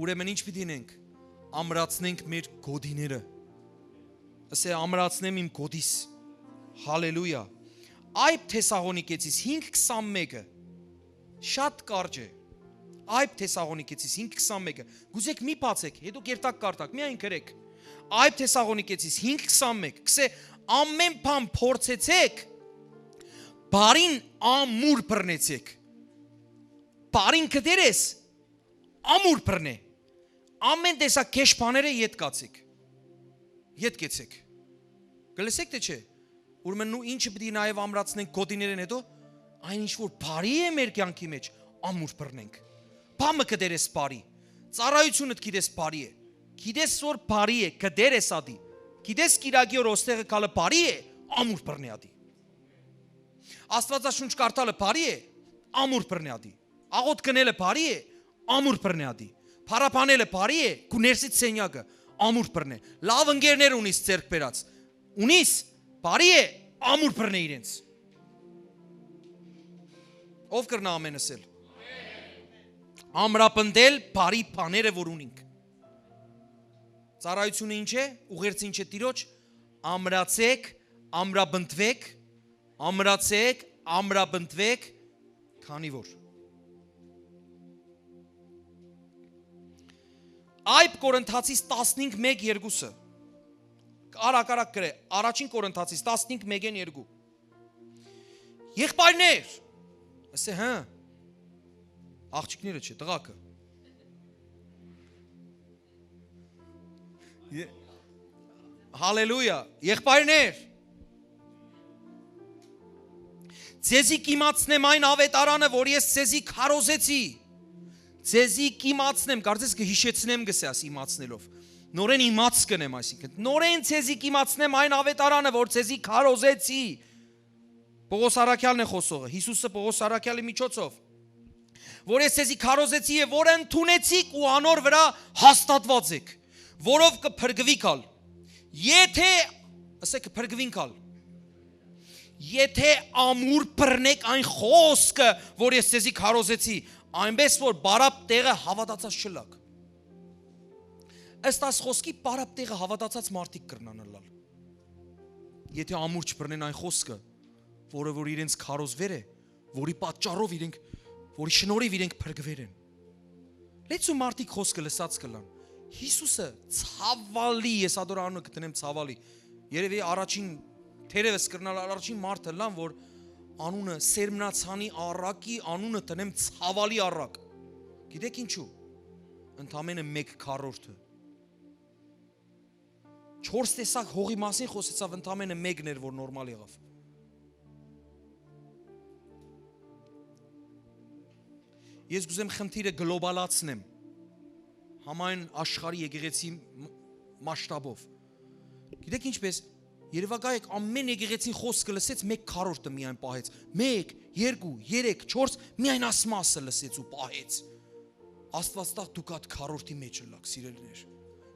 Ուրեմն ի՞նչ պիտի ընենք։ Ամրացնենք մեր գոտիները։ Ասե, ամրացնեմ իմ գոտիս։ Հալելույա։ Այբ Թեսաղոնիկեցիս հինգ քսանմէկը շատ կարճ է։ Այբ Թեսաղոնիկեցիս հինգ քսանմէկը։ Գուզեք մի բացեք, հետո կերտակ կարդաք, միայն գրեք։ Այբ Թեսաղոնիկեցիս հինգ քսանմէկ, կսե, ամեն բան փորձեցեք, բարին ամուր բռնեցեք։ Բարին կդերես, ամուր բռնե։ Ամեն տեսակ քեշ բաները ետ կացեք։ Ետ կեցեք։ Կը լսեք, թե չէ։ Ուրեմն նու ինչը պիտի նաև ամրացնենք գոտիներեն հետո, այն ինչ որ բարի է մեր կյանքի մեջ, ամուր բռնենք։ Բամը կդերես բարի, ծառայությունդ գիտես բարի է, գիտես որ բարի է, կդերես ադի, գիտես կիրակի օր ոստեղը կալը բարի է, ամուր բռնե ադի։ Աստվածաշունչ կարդալը բարի է, ամուր բռնե ադի։ Աղոտ կնելը բարի է, ամուր բռնե ադի։ Փարապանելը բարի է, քու ներսից սենյակը, ամուր բռնե։ Լավ ընկերներ ունիս ձեռք բերած, ունիս, բարի է, ամուր բռնե իրենց։ Ով կրնա ամեն ասել։ Ամրապնդել բարի բաները որ ունինք։ Ծառայությունը ինչ է, ուղերձ ինչ է Տիրոջ։ Ամրացեք, ամրապնդվեք, ամրացեք, ամրապնդվեք, քանի որ։ Այբ Կորինթացիս տասնհինգ մէկ երկուսը, արագ-արագ գրե, առաջին Կորինթացիս տասնհինգ մէկէն երկու։ Եղբայրներ, ասե, հը, աղջիկները չէ, տղակը։ Ե-, հալելույա, եղբայրներ, ձեզի կիմացնեմ այն ավետարանը, որ ես ձեզի քարոզեցի, ձեզի կիմացնեմ, կարծես կը հիշեցնեմ, կսե աս իմացնելով, նորեն իմաց կնեմ, այսինքն, նորեն ձեզի կիմացնեմ այն ավետարանը, որ ձեզի քարոզեցի, Պողոս առաքյալն է խոսողը, Յիսուսը Պողոս առաքյալի միջոցով, որ ես ձեզի քարոզեցի եւ որ ընդունեցիք ու անոր վրա հաստատված եք, որով կը փրկվիք ալ, եթե, ասեք, կը փրկվինք ալ, եթե ամուր բռնեք այն խոսքը, որ ես ձեզի քարոզեցի, այնպես որ բարապ տեղը հաւատացած չլաք։ Ըստ այս խոսքի բարապ տեղը հաւատացած մարդիկ կրնան ըլլալ, եթե ամուր չբռնեն այն խոսքը, որը որ իրենց քարոզվեր է, որի պատճառով իրենք, որի շնորհիվ իրենք փրկվեր են։ Լեցու մարդիկ խոսքը լսած կլան։ Յիսուսը ցաւալի, ես ադոր անունը կդնեմ ցաւալի։ Երևի առաջին, թերևս կրնալ առաջին մարդը լան, որ անունը, սերմնացանի առակի անունը դնեմ ցաւալի առակ։ Գիտեք ինչու։ Ընդամենը մեկ քառորդը։ Չորս տեսակ հողի մասին խոսեցաւ, ընդամենը մեկն էր, որ նորմալ եղավ։ Ես կուզեմ խնդիրը գլոբալացնեմ, համայն աշխարհի եկեղեցի մ-, մասշտաբով։ Գիտեք ինչպես, երևակայեք, ամեն եկեղեցին խոսքը լսեց, մեկ քառորդը միայն պահեց, մեկ, երկու, երեք, չորս, միայն աս մասը լսեց ու պահեց։ Աստված տա դուք այդ քառորդի մեջ ըլլաք, սիրելիներ,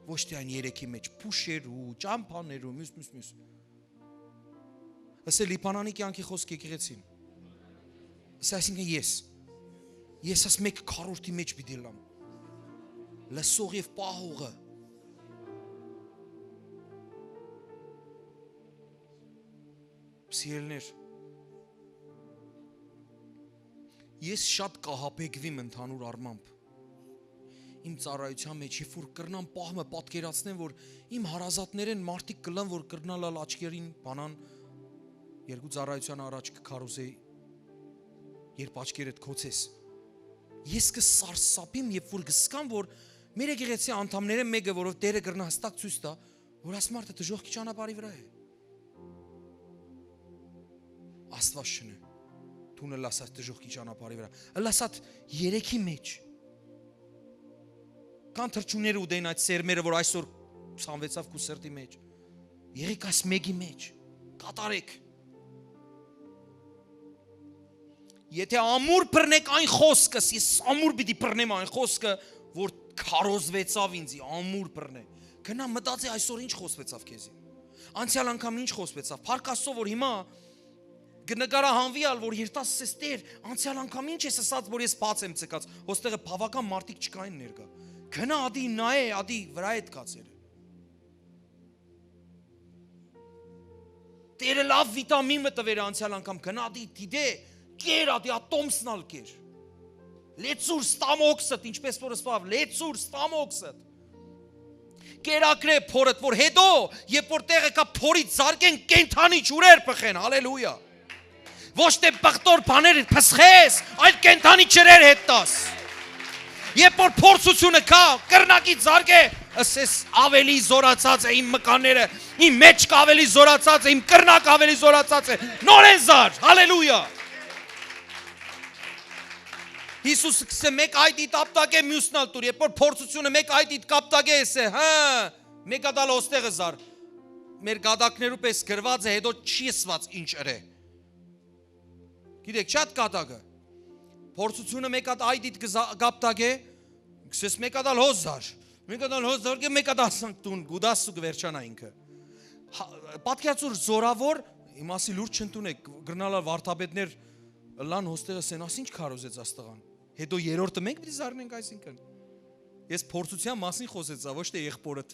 ոչ թե այն երեքի մեջ, փուշերու, ճամփաներու, մյուս, մյուս, մյուս։ Ասե Լիբանանի կյանքի խոսք եկեղեցին։ Ասե, այսինքն ես, ես աս մեկ քառորդի մեջ պիտի ըլլամ, լսող եւ պահողը։ Սիրելիներ, ես շատ կահաբեկվիմ ընդհանուր առմամբ իմ ծառայության մեջ, երբ որ կրնամ պահ մը պատկերացնեմ, որ իմ հարազատներէն մարդիկ կլան, որ կրնալ ալ աչքերին բանան, երկու ծառայության առաջ կքարոզեի, երբ աչքերդ գոցես։ Ես կը սարսափիմ, երբ որ կսկամ, որ մեր եկեղեցի անդամներէն մեկը, որով Տերը կրնա հստակ ցույց տայ, որ աս մարդը դժոխքի ճանապարհի վրա է։ Աստված չնե, դուն ըլլաս այդ դժոխքի ճանապարհի վրա, ըլլաս այդ երեքի մեջ։ Կան թռչունները ուտեն այդ սերմերը, որ այսօր ցանուեցաւ քու սրտի մեջ։ Եղեք այս մեկի մեջ, կատարեք։ Եթե ամուր բռնեք այն խոսքը, ես ամուր պիտի բռնեմ այն խոսքը, որ քարոզվեցաւ ինձի, ամուր բռնէ։ Գնա մտածէ այսօր ինչ խոսվեցաւ քեզի։ Անցեալ անգամ ինչ խոսվեցաւ։ Փառք Աստծո, որ հիմա կը նկարա հանուիալ, որ երթաս սես Տեր, անցեալ անգամ ինչ ես ըսած, որ ես բաց եմ ցկած, հոստեղը բաւական մարդիկ չկային ներկա։ Գնա ադի նայէ, ադի վրայէդ գացեր։ Տերը լաւ վիտամին մը տուեր անցեալ անգամ, գնա ադի դիտէ, կեր ադի ատոմսն ալ կեր։ Լեցուր ստամոքսդ, ինչպես որ ըսուաւ, լեցուր ստամոքսդ։ Կերակրէ փորդ, որ հետո, երբ որ տեղը կա փորից զարկեն, կենդանի ջուրեր պխեն, հալելույա։ Ոչ թե բղտոր բաներ պսխես, այլ կենդանի ջրեր հետ տաս։ Երբ որ փորձությունը կա, կրնակի զարկէ, ըսես ավելի զորացած է իմ մկանները, իմ մեջքը ավելի զորացած է, իմ կրնակը ավելի զորացած է, նորեն զար, հալելույա։ Հիսուս կսե մեկ այդի տապտակէ մյուսն ալ տուր, երբ որ փորձությունը մեկ այդի կապտակէ էսե, հա, մեկ ադալ հոստեղը զար, մեր գադակներու պես գրված է, հետո չի ըսված ինչ ըրէ։ Գիտեք, շատ կատակը։ Փորձությունը մեկ հատ այդիդ կզա-, կապտակէ, քսես մեկ հատ ալ հոս զար։ Մեկ հատ ալ հոս զար, կը մեկ հատ ասանք տուն, գուդաս ու կվերջանա ինքը։ Հա, պատկերացուր զորավոր, իմասի լուրջ չընդունեք, գրնալալ վարդապետներ ըլլան հոստեղը սեն, ասի ինչ քարոզեց աստղան։ Հետո երրորդը մենք պիտի զարնենք այսինքն։ Ես փորձության մասին խոսեցա, ոչ թե եղբորդ։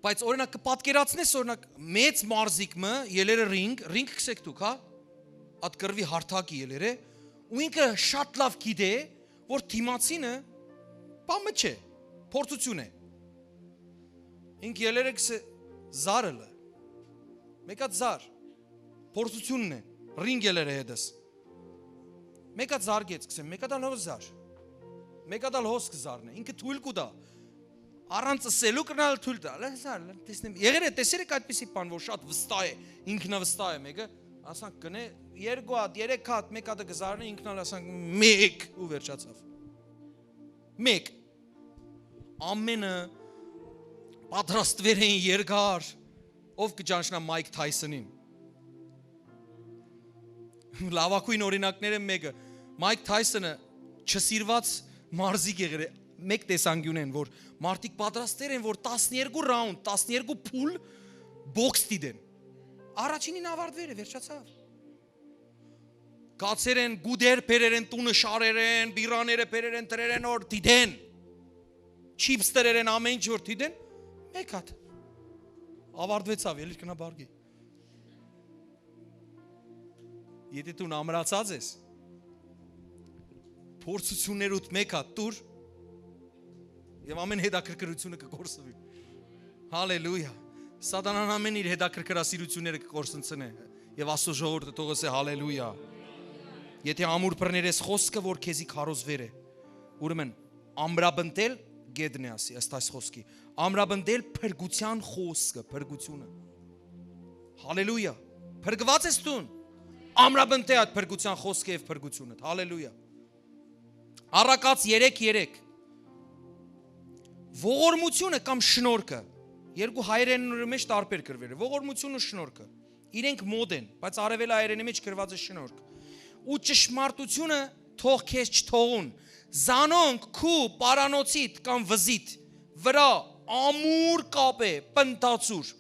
Բայց օրինակ կը պատկերացնես, օրինակ մեծ մարզիկ մը, ելերը ռինգ, ռինգ կսեք դուք, հա? Ատ կռվի հարթակի ելերը, ու ինքը շատ լավ գիտէ, որ դիմացինը բան մը չէ, փորձություն է։ Ինք ելերը կսե զարը լը, մեկ հատ զար, փորձությունն է, ռինգ ելերը հետս։ Մեկ հատ զարգեց, կսեմ, մեկ հատ ալ հոս զար։ Մեկ հատ ալ հոս կզարնե, ինքը թույլ կու տայ։ Առանց ըսելու կրնալ թույլ տալ, հա, զար, լը, տեսնեմ, եղեր է, տեսեր եք այդպիսի բան, որ շատ վստահ է, ինքնավստահ է մեկը, ասանք կնե, երկու հատ, երեք հատ, մեկ հատը կզարնե, ինքն ալ ասանք մեկ ու վերջացավ։ Մեկ։ Ամենը պատրաստվեր էին երկար, ով կը ճանչնայ Մայք Թայսոնին։ Լավագույն օրինակներէն մեկը, Մայք Թայսոնը չսիրված մարզիկ եղեր է, մեկ տեսանկիւնէն, որ մարդիկ պատրաստեր են, որ տասներկու ռաունդ, տասներկու փուլ բոքս դիտեն։ Առաջինին ավարտվեր է, վերջացավ։ Կացեր են, գուդեր բերեր են, տունը շարեր են, բիրաները բերեր են, դրեր են, որ դիտեն։ Չիփս դրեր են, ամեն ինչ որ դիտեն, մեկ հատ ավարտվեցաւ, ելի կնա բարգի։ Եթե դու ամրացած ես, փորձություններուդ մեկ հատ տուր, եւ ամեն հետաքրքրությունը կկորսվի։ Հալելույա։ Սատանան ամեն իր հետաքրքրասիրությունները կկորսնցնէ, եւ Աստծո ժողովուրդը թող ըսէ հալելույա։ Եթե ամուր բռներ ես խոսքը, որ քեզի քարոզվեր է, ուրեմն ամրապնդել գետն է, ասի, ըստ այս խոսքի։ Ամրապնդել փրկության խոսքը, փրկությունը։ Հալելույա։ Փրկված ես դուն։ Ամրապնդե այդ փրկության խոսքը եւ փրկությունը։ Հալելույա։ Առակաց երեք երեք։ Ողորմությունը կամ շնորհքը, երկու հայերէնի մեջ տարբեր կը վարի։ Ողորմությունը ու շնորհքը իրենք մոտ են, բայց արևելահայերէնի մեջ գրված է շնորհք։ Ու ճշմարտությունը թող քեզ չթողուն, զանոնք քու պարանոցիդ կամ վզիդ վրայ ամուր կապ է պնդացուր,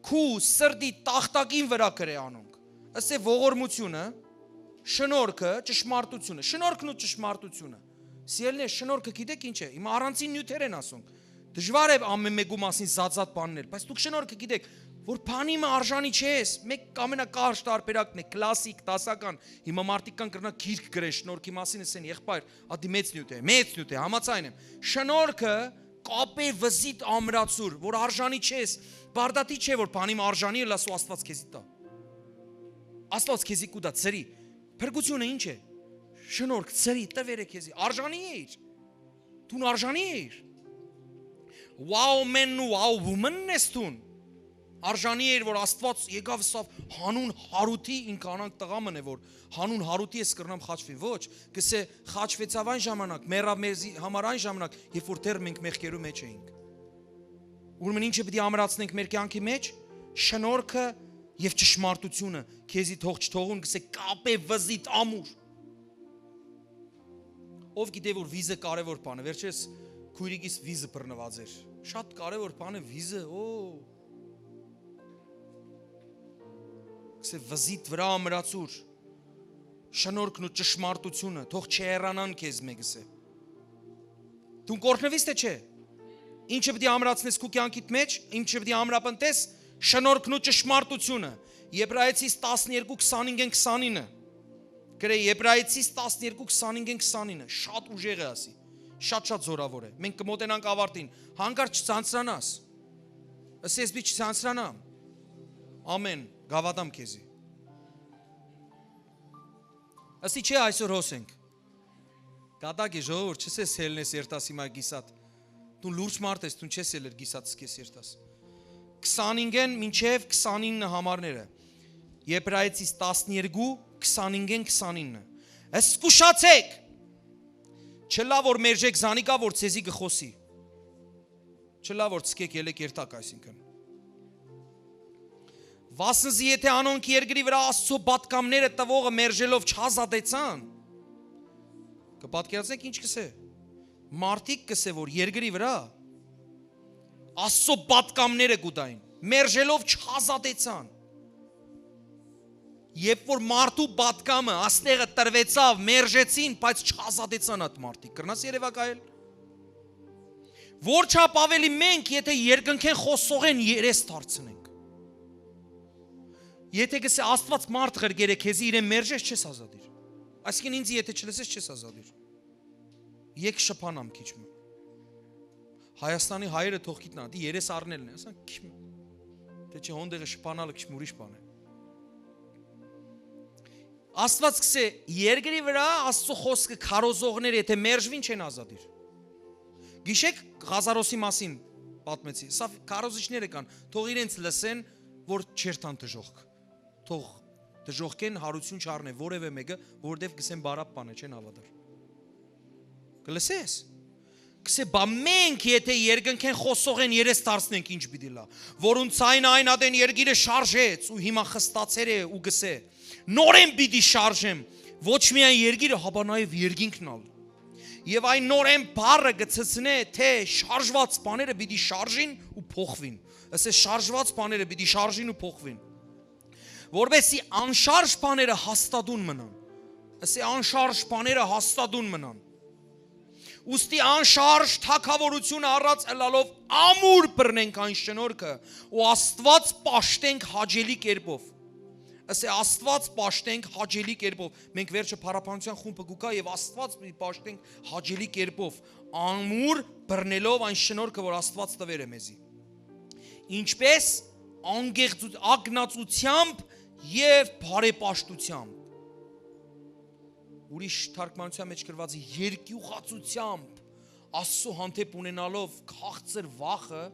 քու սրտի տախտակին վրայ գրե անոնք։ Ըսե ողորմությունը, շնորհքը, ճշմարտությունը, շնորհքն ու ճշմարտությունը։ Սիրելիներ, շնորհքը գիտեք ինչ է, հիմա առանցին նիւթեր են ասոնք։ Դժվար է ամեն մեկու մասին զածատ բաններ, բայց դուք շնորհքը գիտեք, որ բանի մը արժանի չես, մեկ ամենակարճ տարբերակն է, կլասիկ, դասական, հիմա մարդիկ կան կրնա գիրք գրեն շնորհքի մասին, ասեն, «Եղբայր, ադի մեծ նիւթ է, մեծ նիւթ է, համաձայն եմ»։ Շնորհքը կապ է վզիդ ամրացուր, որ արժանի չես, բարդատի չէ, որ բանի մը արժանի ըլլաս ու Աստված քեզի տայ։ Աստված քեզի կու տայ, ծրի։ Փրկությունը ինչ է։ Շնորհք, ծրի, տվեր է քեզի, արժանի էիր։ Դուն արժանի էիր։ Wow man, wow woman ես դուն։ Արժանի էր, որ Աստված եկաւ սա հանուն Հարութի, ինքը անանկ տղա մն է, որ հանուն Հարութի ես կրնամ խաչվի։ Ոչ, կսե խաչվեցաւ այն ժամանակ, մեռաւ մեզի համար այն ժամանակ, երբ որ դեռ մենք մեղքերու մեջ էինք։ Ուրեմն ինչը պիտի ամրացնենք մեր կյանքի մեջ, շնորհքը եւ ճշմարտությունը, քեզի թող չթողուն, կսե կապ է վզիդ ամուր։ Ով գիտէ որ վիզը կարեւոր բան է, վերջերս քոյրիկիս վիզը բռնուած էր։ Շատ կարեւոր բան է վիզը, օ։ Գսե վզիդ վրայ ամրացուր շնորհքն ու ճշմարտությունը, թող չհեռանան քեզմէ, գսե։ Դուն կ'օրհնուիս թէ չէ։ Ինչը պիտի ամրացնես քու կեանքիդ մէջ, ինչը պիտի ամրապնդես, շնորհքն ու ճշմարտությունը։ Եբրայեցիս տասներկու քսանինը։ Գրէ Եբրայեցիս տասներկու քսանինը, քսանինը, շատ ուժեղ է ասի, շատ շատ զորաւոր է։ Մենք կը մոտենանք աւարտին, հանկարծ չցանցրանաս։ Ըսես պի չցանցրանամ։ Ամեն, գաւատամ քեզի։ Ասի չէ այսօր հոս ենք։ Կատակ է ժողովուրդ, չսես հելնես երթաս հիմա գիսատ։ Դու լուրջ մարդ ես, դու չես ելեր գիսատ սկես երթաս։ Քսանինգեն մինչեւ քսանինը համարները։ Եբրայեցիս տասներկու, քսանինգեն քսանինը։ Զգուշացեք։ Չլա որ մերժեք զանիկա որ ցեզի կը խոսի։ Չլա որ ցկեք ելեք երթակ այսինքն։ Վասնզի եթե անոնք երկրի վրա Աստծո պատկամները տվողը մերժելով չազատեցան, կը պատկերացնեք ինչ կսե։ Մարդիկ կսե որ երկրի վրա Աստծո պատկամները կուտային, մերժելով չազատեցան։ Երբ որ մարդու պատկամը աստեղը տրվեցաւ, մերժեցին, բայց չազատեցան այդ մարդիկ։ Կրնաս երևակայել։ Որ չափ ավելի մենք, եթե երկնքեն խոսողեն երես դարձնենք։ Եթե կսե Աստված մարդ ղրկեր է քեզի իրեն մերժես չես ազատիր։ Այսինքն ինձ եթե չլսես չես ազատիր։ Եկ շփանամ քիչ մը։ Հայաստանի հայերը թող գիտնա, դի երես առնելն է, ասան քիչ մը։ Դե չէ, հոն դեղը շփանալը քիչ մը ուրիշ բան է։ Աստված կսե երկրի վրա Աստծո խոսքը քարոզողներ եթե մերժվին չեն ազատիր։ Գիշեք Ղազարոսի մասին պատմեցի, սա քարոզիչները կան, թող իրենց լսեն, որ չերթան դժողք, թող դժողքեն հարություն չառնե որևէ մեկը, որովհետև կսեն բարապ բան է, չեն հավատար։ Կլսես։ Կսե բա մենք եթե երկնքեն խոսողեն երես դարձնենք ինչ պիտի լա, որուն ցայնը այն ատեն երկիրը շարժեց ու հիմա խստացեր է ու կսե նորեն պիտի շարժեմ, ոչ միայն երկիրը, հապա նաև երկինքն ալ։ Եվ այն նորեն բառը կցցնե, թե շարժված բաները պիտի շարժին ու փոխվին։ Ասես շարժված բաները պիտի շարժին ու փոխվին։ Որպեսզի անշարժ բաները հաստատուն մնան։ Ասե անշարժ բաները հաստատուն մնան։ Ուստի անշարժ թագավորությունը առած ըլալով ամուր բռնենք այն շնորհքը ու Աստված պաշտենք հաճելի կերպով։ Ասե Աստված պաշտենք հաճելի կերպով։ Մենք վերջը փառաբանության խումբը կուկա եւ Աստված պիտի պաշտենք հաճելի կերպով, ամուր բռնելով այն շնորհքը, որ Աստված տվեր է մեզի։ Ինչպես անգեղծու-, ակնածությամբ և բարեպաշտությամբ։ Ուրիշ թարգմանության մեջ գրված է երկյուղածությամբ Աստծո հանդեպ ունենալով քաղցր վախը,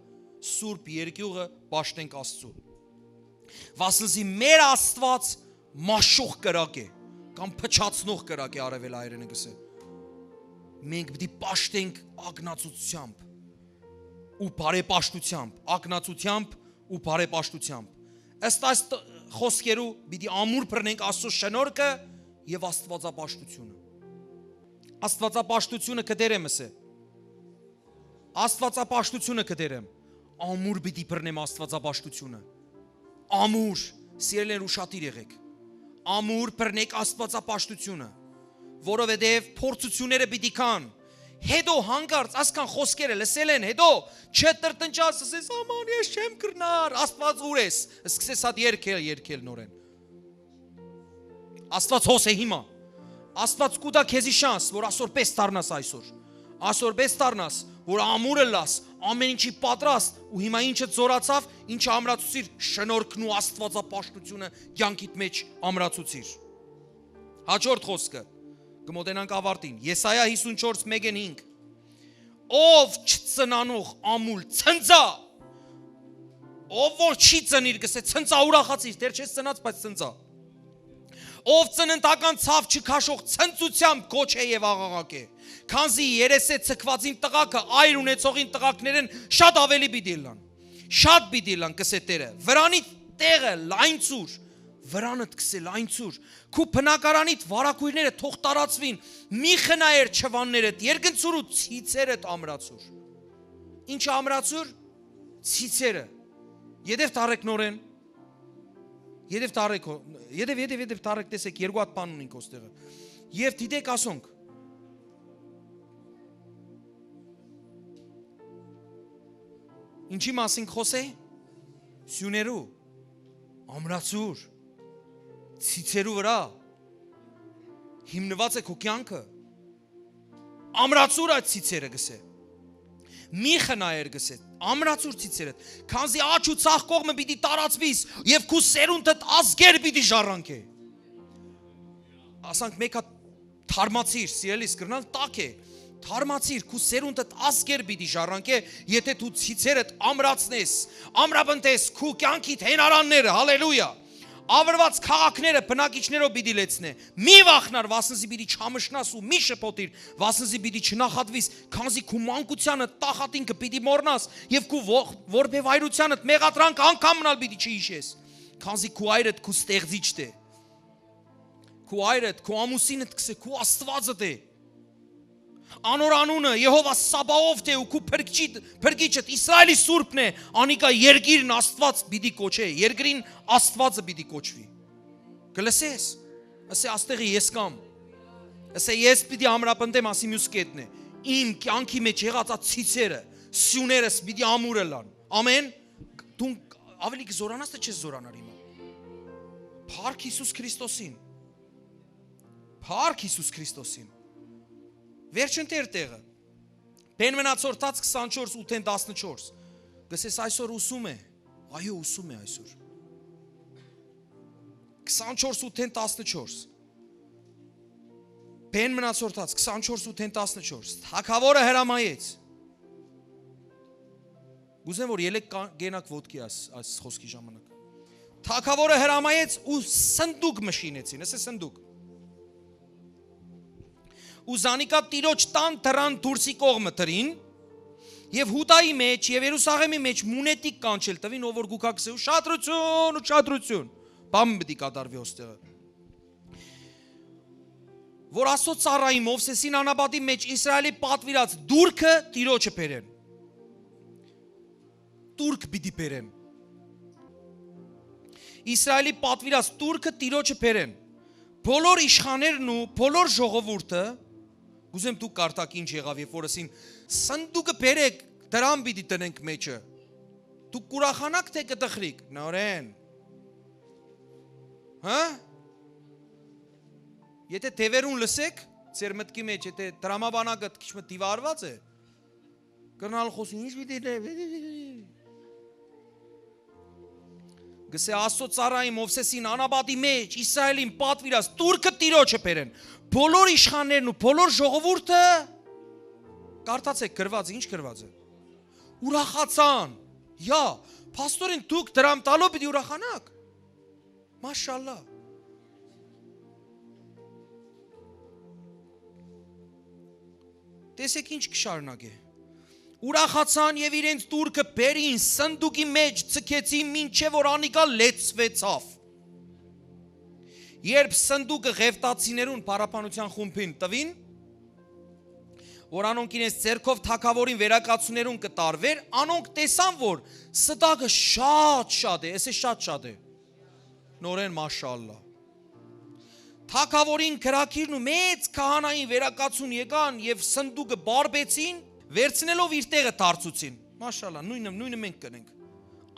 սուրբ երկյուղը պաշտենք Աստծո։ Վասնզի մեր Աստված մաշող կրակ է, կամ փչացնող կրակ է արևել հայերէնը գսե։ Մենք պիտի պաշտենք ակնածությամբ ու բարեպաշտությամբ, ակնածությամբ ու բարեպաշտությամբ։ Ըստ այս տ-, խոսքերու պիտի ամուր բռնենք Աստծո շնորհքը և աստվածապաշտությունը։ Աստվածապաշտությունը կդերեմ, ըսե։ Աստվածապաշտությունը կդերեմ։ Ամուր պիտի բռնեմ աստվածապաշտությունը։ Ամուր, սիրելիներ, ուշադիր եղեք։ Ամուր բռնեք աստվածապաշտությունը, որովհետև փորձությունները պիտի կան։ Հետո հանկարծ ասքան խոսքերը լսել են, հետո չտրտնջաս, ասես, «Աման, ես չեմ կրնար, Աստված ուր ես»։ Սկսես հատ երկել, երկել նորեն։ Աստված հոս է հիմա։ Աստված կու տայ քեզի շանս, որ ասոր պես դառնաս այսօր։ Ասոր պես դառնաս, որ ամուր ըլլաս, ամեն ինչի պատրաստ, ու հիմա ինչը ծորացավ, ինչը ամրացուցիր, շնորհքն ու աստվածապաշտությունը կյանքիդ մեջ ամրացուցիր։ Հաջորդ խոսքը, կմոտենանք ավարտին։ Եսայա հիսունչորս մեկեն հինգ։ Ով չծնանող ամուլ ցնծա, ով որ չի ծնիր, կսե, ցնծա, ուրախացիր, դեռ չես ծնած, բայց ցնծա։ Ով ծննդական ցավ չքաշող ցնծությամբ կոչ է և աղաղակ է, քանզի երեսե ցկվածին տղաքը այր ունեցողին տղակներեն շատ ավելի պիտի լան, շատ պիտի լան, կսե Տերը, վրանի տեղը լայն ծուր, վրանդ քսել, այն ցուր։ Քու բնակարանիդ վարագոյրները թող տարածուին, մի խնայեր չվաններդ, երկնցուր ու ցիցերդ ամրացուր։ Ինչ ամրացուր, ցիցերը։ Ետև տարեք նորեն, ետև տարեք, ետև, ետև, ետև տարեք, տեսեք, երկու հատ բան ունենք ոստեղը։ Եվ դիտեք, ասոնք, ինչի մասին կխոսե, սիւներու, ամրացուր, ցիցերու վրա հիմնուած է քու կեանքը։ Ամրացուր այդ ցիցերը, կսե։ Մի խնայեր, կսե, ամրացուր ցիցերդ, քանզի աջ ու ցախ կողմը պիտի տարածվիս, եւ քու սերունդդ ազգեր պիտի ժառանգէ։ Ասանք, մեկ հատ թարմացիր, սիրելիս, կրնալ տակ է։ Թարմացիր, քու սերունդդ ազգեր պիտի ժառանգէ, եթե դու ցիցերդ ամրացնես, ամրապնդես քու կեանքիդ հենարանները, հալելույա։ Աւրուած քաղաքները բնակիչներով պիտի լեցնէ։ Մի վախնար, վասնզի պիտի չամշնաս ու մի շփոթիր, վասնզի պիտի չնախատվիս, քանզի քու մանկութեանը տախատինքը պիտի մոռնաս եւ քու ո-, որբեվայրութեանդ մեղադրանք անգամ մնալ պիտի չհիշես, քանզի քու այրդ քու ստեղծիչդ է։ Քու այրդ, քու ամուսինդ կսե, քու Աստուածդ է։ Անոր անունը Եհովա Սաբաօֆ է ու քու փրկչիդ-, փրկիչդ Իսրայելի Սուրբն է, անիկա երկիրն Աստուած պիտի կոչէ, երկրին Աստուածը պիտի կոչուի։ Կը լսես։ Ասե, «Աստեղի ես կամ»։ Ասե, «Ես պիտի ամրապնդեմ», ասի մյուս կետն է։ «Իմ կեանքի մեջ եղած այդ ցիցերը, սիւներս պիտի ամուր ըլլան»։ Ամեն։ Դուն ավելի կը զորանաս, թե չես զորանար հիմա։ Փառք Յիսուս Քրիստոսին։ Փառք Յիսուս Քրիստոսին։ Վերջին տեր տեղը։ Բեն մնացորդաց քսանչորս, ութ-ին տասնչորս։ Կսես, այսօր ուսում է։ Այո, ուսում է այսօր։ Քսանչորս, ութ-ին տասնչորս։ Բեն մնացորդաց քսանչորս, ութ-ին տասնչորս։ Թագաւորը հրամայեց։ Կուզեմ, որ ելեք կա-, կենաք ոտքի այս, այս խոսքի ժամանակ։ Թագաւորը հրամայեց ու սնդուկ մշինեցին, ասե, սնդուկ։ Ու զանիկա տիրոջ տան դռան դուրսի կողմը դրին, եւ Յուդայի մեջ, եւ Երուսաղէմի մեջ մունետիկ կանչել տուին, ով որ գուքա կսե, «Ուշադրություն, ուշադրություն»։ Բան պիտի կատարվի ոստեղը։ Որ Աստծո ծառայի Մովսեսին անապատի մեջ Իսրայելի պատվիրած տուրքը տիրոջը բերեն։ Տուրք պիտի բերեն։ Իսրայելի պատվիրած տուրքը տիրոջը բերեն։ Բոլոր իշխաններն ու բոլոր ժողովուրդը, կուզեմ դուք կարդաք ինչ եղաւ, երբ որ ասին, «Սնդուկը բերեք, դրան պիտի տնենք մեջը»։ Դուք կուրախանաք, թե կտխրիք նորեն։ Հա՞։ Եթե դեւերուն լսեք, ձեր մտքի մեջ, եթե դրամաբանակը քիչ մը դիվարված է, կրնալ խոսի, «Ինչ պիտի դե-»։ Գսե, Աստծո ծառայի Մովսեսին անապատի մեջ Իսրայելին պատվիրած տուրքը տիրոջը բերեն։ Բոլոր իշխաններն ու բոլոր ժողովուրդը, կարդացեք, գրված է, ինչ գրված է։ Ուրախացան։ Յա, փաստորեն դուք դրամ տալով պիտի ուրախանաք։ Մաշալլա։ Տեսեք ինչ կշարունակե։ Ուրախացան եւ իրենց տուրքը բերին, սնդուկի մեջ ձգեցին, մինչեւ որ անիկա լեցվեցավ։ Երբ սնդուկը ղևտացիներուն փառաբանության խումբին տվին, որ անոնք իրենց ձեռքով թագաւորին վերակացուներուն կը տարվեր, անոնք տեսան, որ սդակը շատ շատ է, էսէ շատ շատ է։ Նորեն, մաշալլա։ Թագաւորին քրագիրն ու մեծ քահանային վերակացուն եկան եւ սնդուկը բարբեցին, վերցնելով իր տեղը դարձուցին։ Մաշալլա, նույնը, նույնը մենք կնենք։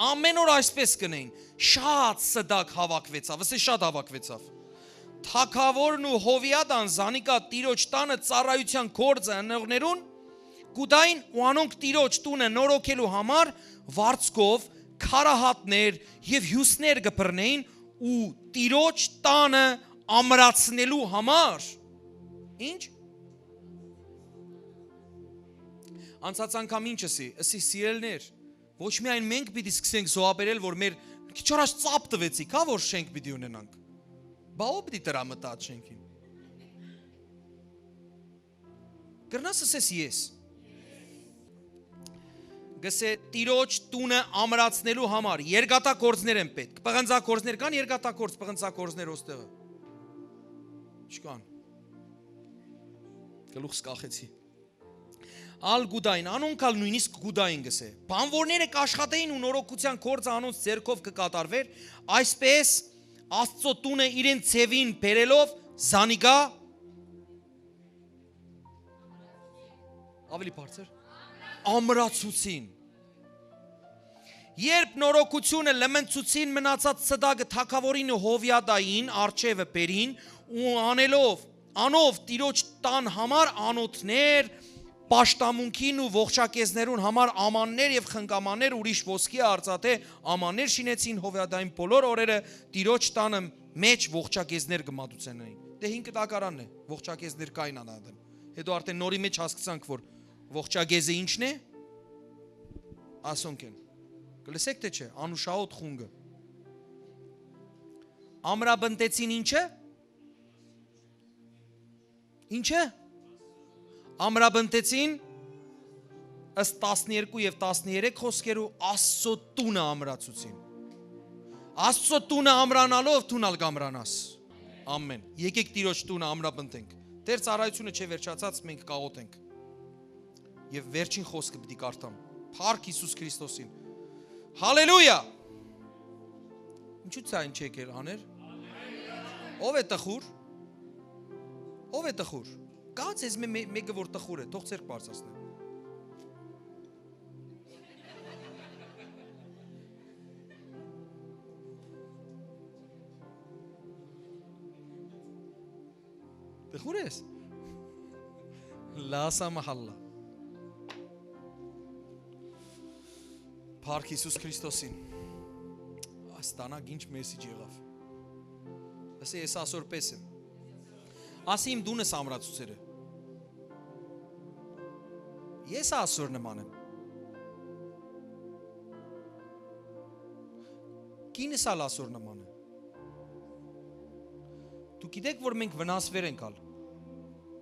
Ամեն օր այսպես կնենք։ Շատ սդակ հավաքվեցավ, ասե, շատ հավաքվեցավ։ Թագաւորն ու Հովիադան զանիկա տիրոջ տանը ծառայության գործը ընողներուն կու տային ու անոնք տիրոջ տունը նորոգելու համար վարձկով քարահատներ եւ հիւսներ կը բռնեին ու տիրոջ տանը ամրացնելու համար։ Ինչ։ Անցած անգամ ինչ ըսի, ըսի, սիրելներ, ոչ միայն մենք պիտի սկսենք զոհաբերել, որ մեր քիչ առաջ ծափ տվեցի, կա որ շենք պիտի ունենանք։ Բա ո՞վ պիտի դրա մտա այդ շենքին։ Կրնաս ասես ես։ կ'ըսէ, Տիրոջ տունը ամրացնելու համար երկաթագործներ են պէտք։ Պղնձագործներ կան, երկաթագործ, պղնձագործներ ոստեղը։ Չկան։ Գլուխս կախեցի։ Ալ կու տային, անոնք ալ նոյնիսկ կու տային, կ'ըսէ։ Բանուորները կ'աշխատէին ու նորոգութեան գործը անոնց ձեռքով կը կատարուէր, այսպէս Աստծոյ տունը իրենց ձեւին բերելով զանիկա ավելի բարձր ամրացուցին։ Երբ նորոգութիւնը լմնցուցին, մնացած ցտակը թագաւորին ու Յովիադային առջեւը բերին ու անելով, անով Տիրոջ տան համար անոթներ, պաշտամունքին ու ողջակեզներուն համար ամաններ եւ խնկամաններ, ուրիշ ոսկի արծաթէ ամաններ շինեցին Յովիադային բոլոր օրերը Տիրոջ տանը մէջ ողջակեզներ կը մատուցեն այն։ Դե հին կտակարանն է, ողջակեզներ կային անադն։ Հետո արդեն նորի մէջ հասկցանք, որ ողջակեզը ի՞նչն է, ասոնք են։ Կը լսեք, թէ չէ, անուշահոտ խունկը։ Ամրապնդեցին ինչը։ Ինչը։ Ամրապնդեցին ըստ տասներկու եւ տասներեք խօսքերու Աստծոյ տունը ամրացուցին։ Աստծոյ տունը ամրանալով դուն ալ կ'ամրանաս։ Ամեն։ Եկեք Տիրոջ տունը ամրապնդենք։ Դեռ ծառայությունը չէ վերջացած, մենք կաղոթենք։ Եւ վերջին խօսքը պիտի կարդամ։ Փառք Յիսուս Քրիստոսին։ Հալելույա։ Ինչու՞ ցայ չեք ել աներ։ Ո՞վ է տխուր։ Ո՞վ է տխուր։ Կա՞ ձեզ մէ-, մէ-, մէկը, որ տխուր է, թող ձեռք բարձրացնէ։ Տխուր ես։ Լասա մահալլա։ Փառք Յիսուս Քրիստոսին։ Այս տանակ ինչ մեսիջ եղաւ։ Ասի, ես ասոր պես եմ։ Ասի, իմ դունս ամրացուցերը։ Ես ասոր նման եմ։ Կինս ալ ասոր նման է։ Դուք գիտեք, որ մենք վնասուեր ենք ալ։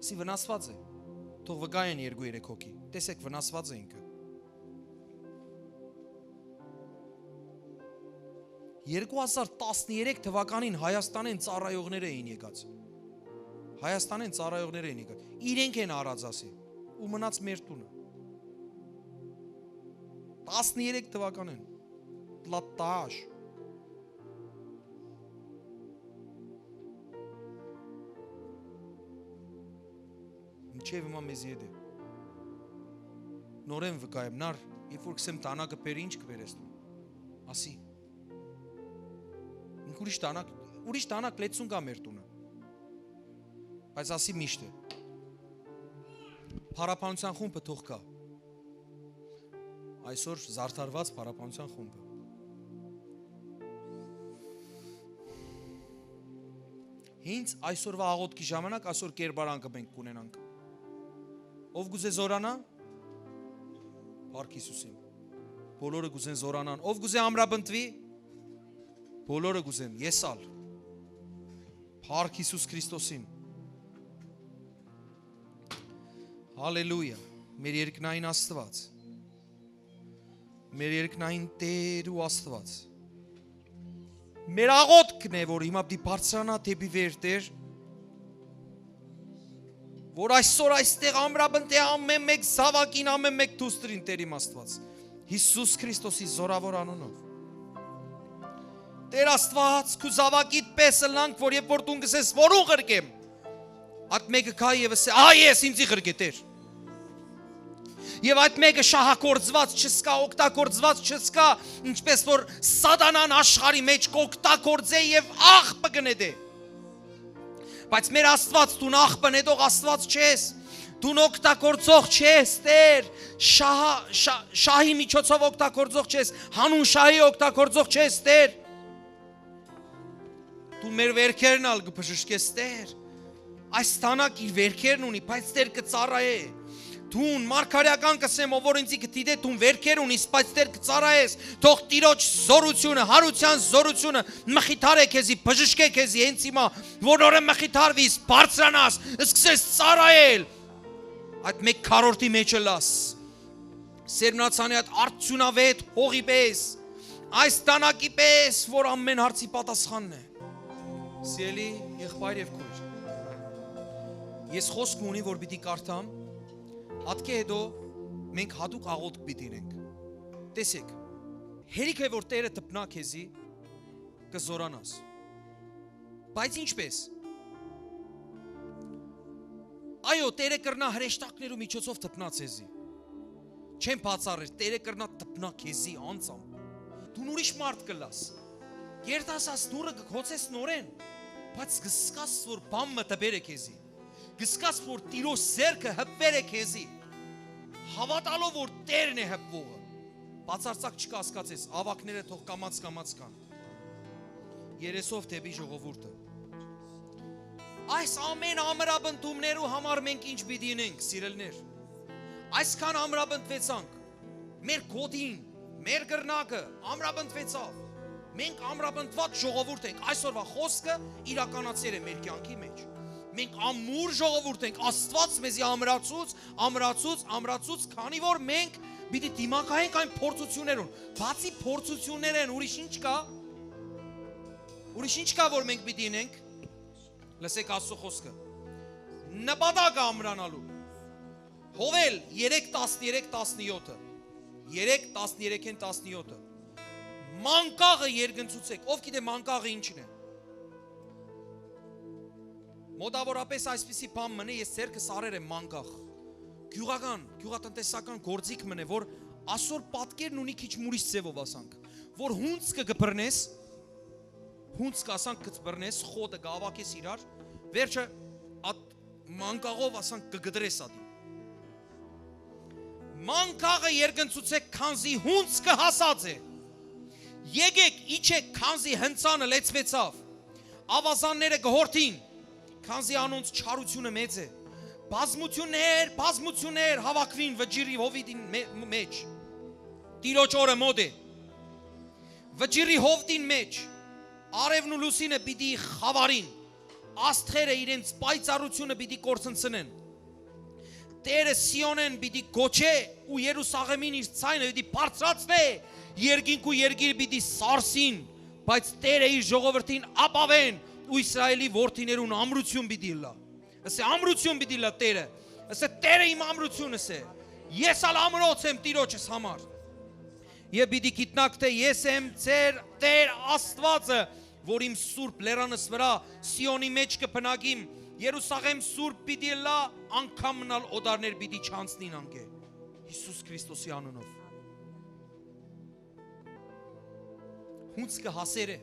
Սի վնասված է։ Թող վկայեն երկու երեք հոգի։ Տեսեք, վնասված է ինքը։ Երկու հազար տասներեք թվականին Հայաստանէն ծառայողներ էին եկած։ Հայաստանէն ծառայողներ էին եկած։ Իրենք են առած, ասի, ու մնաց մեր տունը։ Տասներեք թվականին։ Լատաշ։ Մինչեւ հիմա մեզի հետ է։ Նորէն վկայեմ, նար, երբ որ կ'ըսեմ, տանակը բեր, ինչ կը բերես դու։ Ասի։ Ինք ուրիշ տանակ, ուրիշ տանակ լեցուն կայ մեր տունը։ Բայց ասի միշտ է։ Փառաբանության խումբը թող գայ։ Այսօր զարդարված փառաբանության խումբը։ Հենց այսօրվա աղոթքի ժամանակ այսօր կերպարանքը մենք կունենանք։ Ով կուզէ զորանայ, փառք Յիսուսին։ Բոլորը կուզեն զորանան։ Ով կուզէ ամրապնդուի, բոլորը կուզեն, ես ալ։ Փառք Յիսուս Քրիստոսին։ Հալելույա։ Մեր երկնային Աստուած։ Մեր երկնային Տեր ու Աստուած։ Մեր աղոթքն է, որ հիմա պիտի բարձրանայ դէպի վեր, Տեր, որ այսօր այստեղ ամրապնդէ ամեն մէկ զաւակին, ամեն մէկ դուստրին, Տեր իմ Աստուած, Յիսուս Քրիստոսի զորաւոր անունով։ Տեր Աստուած, քու զաւակիդ պէս ըլլանք, որ երբ որ դուն կ'ըսես, որուն ղրկեմ, այդ մէկը գայ եւ ըսէ, «Ա, ես, ինձի ղրկէ, Տեր»։ Եւ այդ մէկը շահագործուած չ'սկայ, օգտագործուած չ'սկայ, ինչպէս որ սատանան աշխարհի մէջ կ'օգտագործէ եւ աղբը կը նետէ։ Բայց մեր Աստուած, դուն աղբը նետող Աստուած չես, դուն օգտագործող չես, Տեր, շահ-, շա-, շահի միջոցով օգտագործող չես, հանուն շահի օգտագործող չես, Տեր։ Դու մեր վերքերն ալ կը բժշկես, Տեր։ Այս տանակ իր վերքերն ունի, բայց Տեր կը ծառայէ։ Դուն մարգարեական կ'ըսեմ, ով որ ինձի կը դիտէ, դուն վերքեր ունիս, բայց Տեր կը ծառայես։ Թող Տիրոջ զորությունը, հարութեան զորությունը մխիթարէ քեզի, բժշկէ քեզի հենց հիմա, որ նորէն մխիթարվիս, բարձրանաս, սկսես ծառայել։ Այդ մէկ քառորդի մէջ ըլլաս։ Սերմնացանի այդ արդիւնաւէտ հողի պէս, այս դանակի պէս, որ ամէն հարցի պատասխանն է։ Սիրելի եղբայր եւ քոյր, ես խօսք ունի, որ պիտի կարդամ, ատկէ հետո մենք յատուկ աղօթք պիտի ունենք։ Տեսեք, հերիք է, որ Տէրը դպնայ քեզի, կը զօրանաս։ Բայց ինչպէս։ Այո, Տէրը կրնայ հրեշտակներու միջոցով դպնայ քեզի։ Չեմ բացառեր, Տէրը կրնայ դպնայ քեզի անձամբ։ Դուն ուրիշ մարդ կ'ըլլաս։ Կ'երթաս, այս դուռը կը գոցես նորէն, բայց կը զգաս, որ բան մը տպեր է քեզի։ Կը զգաս, որ Տիրոջ ձեռքը հպուեր է քեզի։ Հաւատալով, որ Տէրն է հպուողը։ Բացարձակ չկասկածես, աւագները թող կամաց-կամաց գան։ Երեսով դէպի ժողովուրդը։ Այս ամէն ամրապնդումներու համար մենք ինչ պիտի ընենք, սիրելիներ։ Այսքան ամրապնդուեցանք, մեր գօտին, մեր կռնակը ամրապնդուեցաւ։ Մենք ամրապնդուած ժողովուրդ ենք, այսօրվա խօսքը իրականացեր է մեր կեանքի մեջ։ Մենք ամուր ժողովուրդ ենք, Աստուած մեզի ամրացուց, ամրացուց, ամրացուց, քանի որ մենք պիտի դիմակայենք այն փորձութիւններուն։ Բացի փորձութիւններէն ուրիշ ինչ կայ։ Ուրիշ ինչ կայ, որ մենք պիտի ընենք։ Լսեք Աստուծոյ խօսքը։ Նպատակը ամրանալու։ Յովել երեք տասներեք տասնեօթը։ Երեք տասներեքէն տասնեօթը։ Մանկաղը երկնցուցեք։ Ով գիտէ մանկաղը ինչն է։ Մոտավորապես այսպիսի բան մնե, ես ձեռքս առեր եմ մանկաղ։ Գիւղական, գիւղատնտեսական գործիք մնե, որ ասոր պատկերն ունի քիչ մուրիշ ձևով ասանք, որ հունցքը կը բռնես, հունցքը ասանք կը բռնես, խոտը կը հաւաքես իրար, վերջը ատ մանկաղով ասանք կը կտրես ատին։ Մանկաղը երկնցուցեք, քանզի հունցքը հասած է։ Եկեք, իջեք, քանզի հնցանը լեցուեցաւ։ Աւազանները կը յորդին, քանզի անոնց չարութիւնը մեծ է։ Բազմութիւններ, բազմութիւններ հաւաքուին վճիռի հովիտին մէ-, մէջ։ Տիրոջ օրը մօտ է։ Վճիռի հովտին մէջ արեւն ու լուսինը պիտի խաւարին, աստղերը իրենց պայծառութիւնը պիտի կորցնցնեն։ Տէրը Սիոնէն պիտի կոչէ ու Երուսաղէմին իր ձայնը պիտի բարձրացնէ, երկինք ու երկիր պիտի սարսին, բայց Տէրը իր ժողովրդին ապաւէն ու Իսրայէլի որդիներուն ամրութիւն պիտի ըլլայ։ Ըսէ, ամրութիւն պիտի ըլլայ Տէրը։ Ըսէ, Տէրը իմ ամրութիւնս է։ Ես ալ ամրոց եմ Տիրոջս համար։ Եւ պիտի գիտնաք թէ ես եմ ձեր Տէր Աստուածը, որ իմ սուրբ լերանս վրայ, Սիոնի մէջ կը բնակիմ, Երուսաղէմ սուրբ պիտի ըլլայ, անգամ մնալ օտարներ պիտի չանցնին անկէ։ Յիսուս Քրիստոսի անունով։ Հունցքը հասեր է։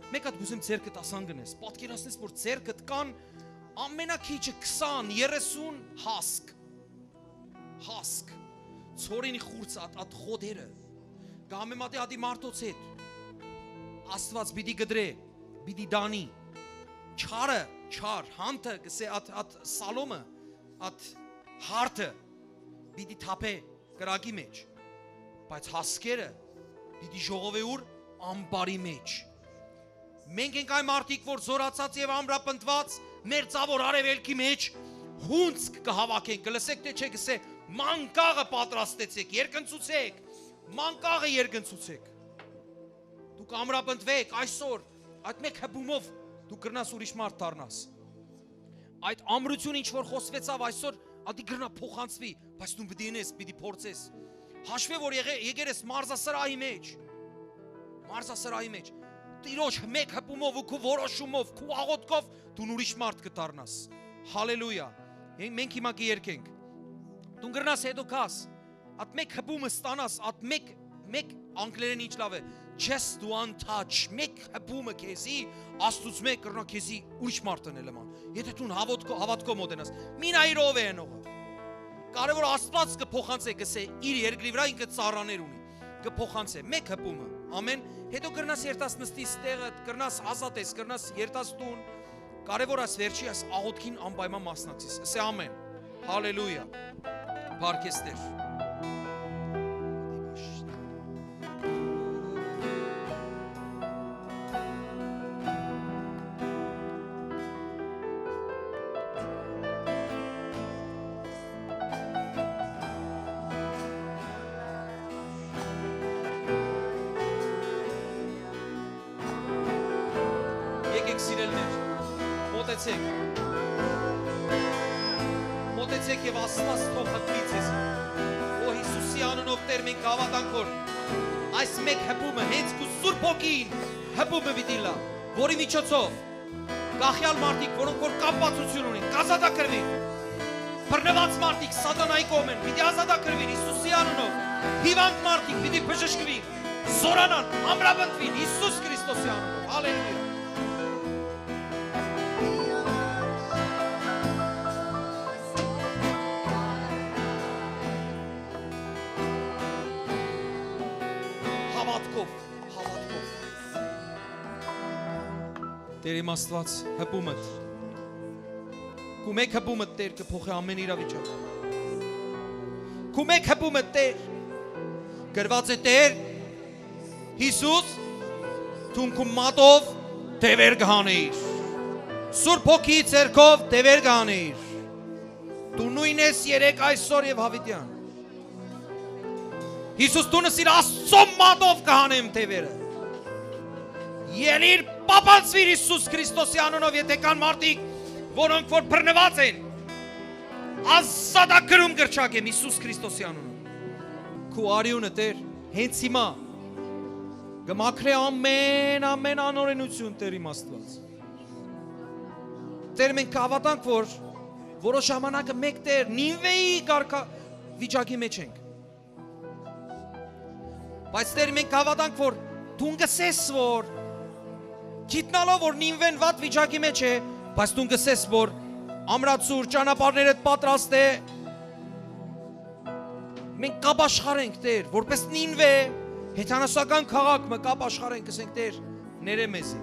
Մեկ հատ կ'ուզեմ ձեռքդ ասան գնես, պատկերացնես, որ ձեռքդ կան ամենակիչը քսան, երեսուն հասկ։ Հասկ, ցորենի խուրձ ատ, ատ խոտերը, կը համեմատի ատի մարդոց հետ։ Աստուած պիտի կտրէ, պիտի տանի, չարը, չար, հանթը, կսէ ատ, ատ սալոմը, ատ հարթը, պիտի թափէ կրակի մեջ, բայց հասկերը պիտի ժողովէ ուր, ամպարի մեջ։ Մենք ենք այն մարդիկ, որ զորացած եւ ամրապնդված մեր ծաւոր արեւելքի մեջ հունցք կը հաւաքենք, կը լսեք թէ չէ, կսէ, մանկաղը պատրաստեցեք, երկնցուցեք, մանկաղը երկնցուցեք։ Դուք ամրապնդվեք այսօր, այդ մեկ հպումով դու կրնաս ուրիշ մարդ դառնաս։ Այդ ամրությունը, ինչ որ խոսվեցաւ այսօր, ատի կրնայ փոխանցուի, բայց դու պիտի ընես, պիտի փորձես։ Հաշվէ, որ եղե-, եկեր ես մարզասրահի մեջ, մարզասրահի մեջ, Տիրոջ մեկ հպումով ու քու որոշումով, քու աղոթքով դուն ուրիշ մարդ կը դառնաս։ Հալելույա։ Ե-, մենք հիմա կը երգենք։ Դուն կրնաս հետո գաս, ատ մեկ հպումը ստանաս, ատ մեկ, մեկ անգլերեն ինչ լաւ է, just one touch, մեկ հպումը քեզի, Աստուծմէ կրնայ քեզի ուրիշ մարդ ընել, ման։ Եթե դուն հավատքո-, հավատքով մոտենաս, մի նայիր ով է ընողը։ Կարևոր Աստուած կը փոխանցէ, կսէ, իր երկրի վրայ ինքը ծառաներ ունի, կը փոխանցէ, մեկ հպումը, ամեն, հետո կրնաս երթաս նստի ստեղը, կրնաս ազատ ես, կրնաս երթաս տուն, կարևոր այս վերջի այս աղոթքին անպայման մասնակցես, ըսէ ամեն, հալելույա, Փառք Տեր։ Մոտեցէք։ Մոտեցէք եւ Աստուած թող հպուի ձեզի։ Օ Յիսուսի անունով, Տէր, մենք կհաւատանք, որ այս մէկ հպումը հենց քու Սուրբ Հոգին հպումը պիտի լա, որի միջոցով կախեալ մարդիկ, որոնք որ կապվածութիւն ունին, կազատագրուին։ Բռնուած մարդիկ Սատանայի կողմէն պիտի ազատագրուին Յիսուսի անունով։ Հիւանդ մարդիկ պիտի բժշկուին, զօրանան, ամրապնդուին Յիսուս Քրիստոսի անունով։ Հալելույա։ Հաւատքով, հաւատքով։ Տէր իմ Աստուած, հպումդ։ Քու մէկ հպումդ, Տէր, կը փոխի ամէն իրավիճակ։ Քու մէկ հպումդ, Տէր, գրուած է, Տէր, Յիսուս, դուն քու մատով դեւեր կը հանեիր։ Սուրբ Հոգի ձեռքով դեւեր կը հանեիր։ Դու նոյն ես երեկ, այսօր եւ յաւիտեան։ Յիսուս, դուն ըսիր, Աստծո մատով կը հանեմ դեւերը։ Ելիր, պապանցուիր Յիսուս Քրիստոսի անունով, եթէ կան մարդիկ, որոնք որ բռնուած են, ազատագրում կրչակեմ Յիսուս Քրիստոսի անունով։ Քու արիւնը, Տէր, հենց հիմա կը մաքրէ ամէն, ամէն անօրենութիւն, Տէր իմ Աստուած։ Տէր, մենք կհաւատանք, որ որոշ ժամանակը մէկ, Տէր, Նինվէի կարգա վիճակի մեջ ենք։ Բայց, Տէր, մենք կհաւատանք, որ դուն կ'ըսես, որ գիտնալով, որ Նինվէն վատ վիճակի մեջ է, բայց դուն կ'ըսես, որ ամրացուր, ճանապարհներդ պատրաստ է, մենք կապաշխարենք, Տէր, որպես Նինվէ, հեթանոսական քաղաք մը կապաշխարենք, կ'ըսենք, Տէր, ներէ մեզի։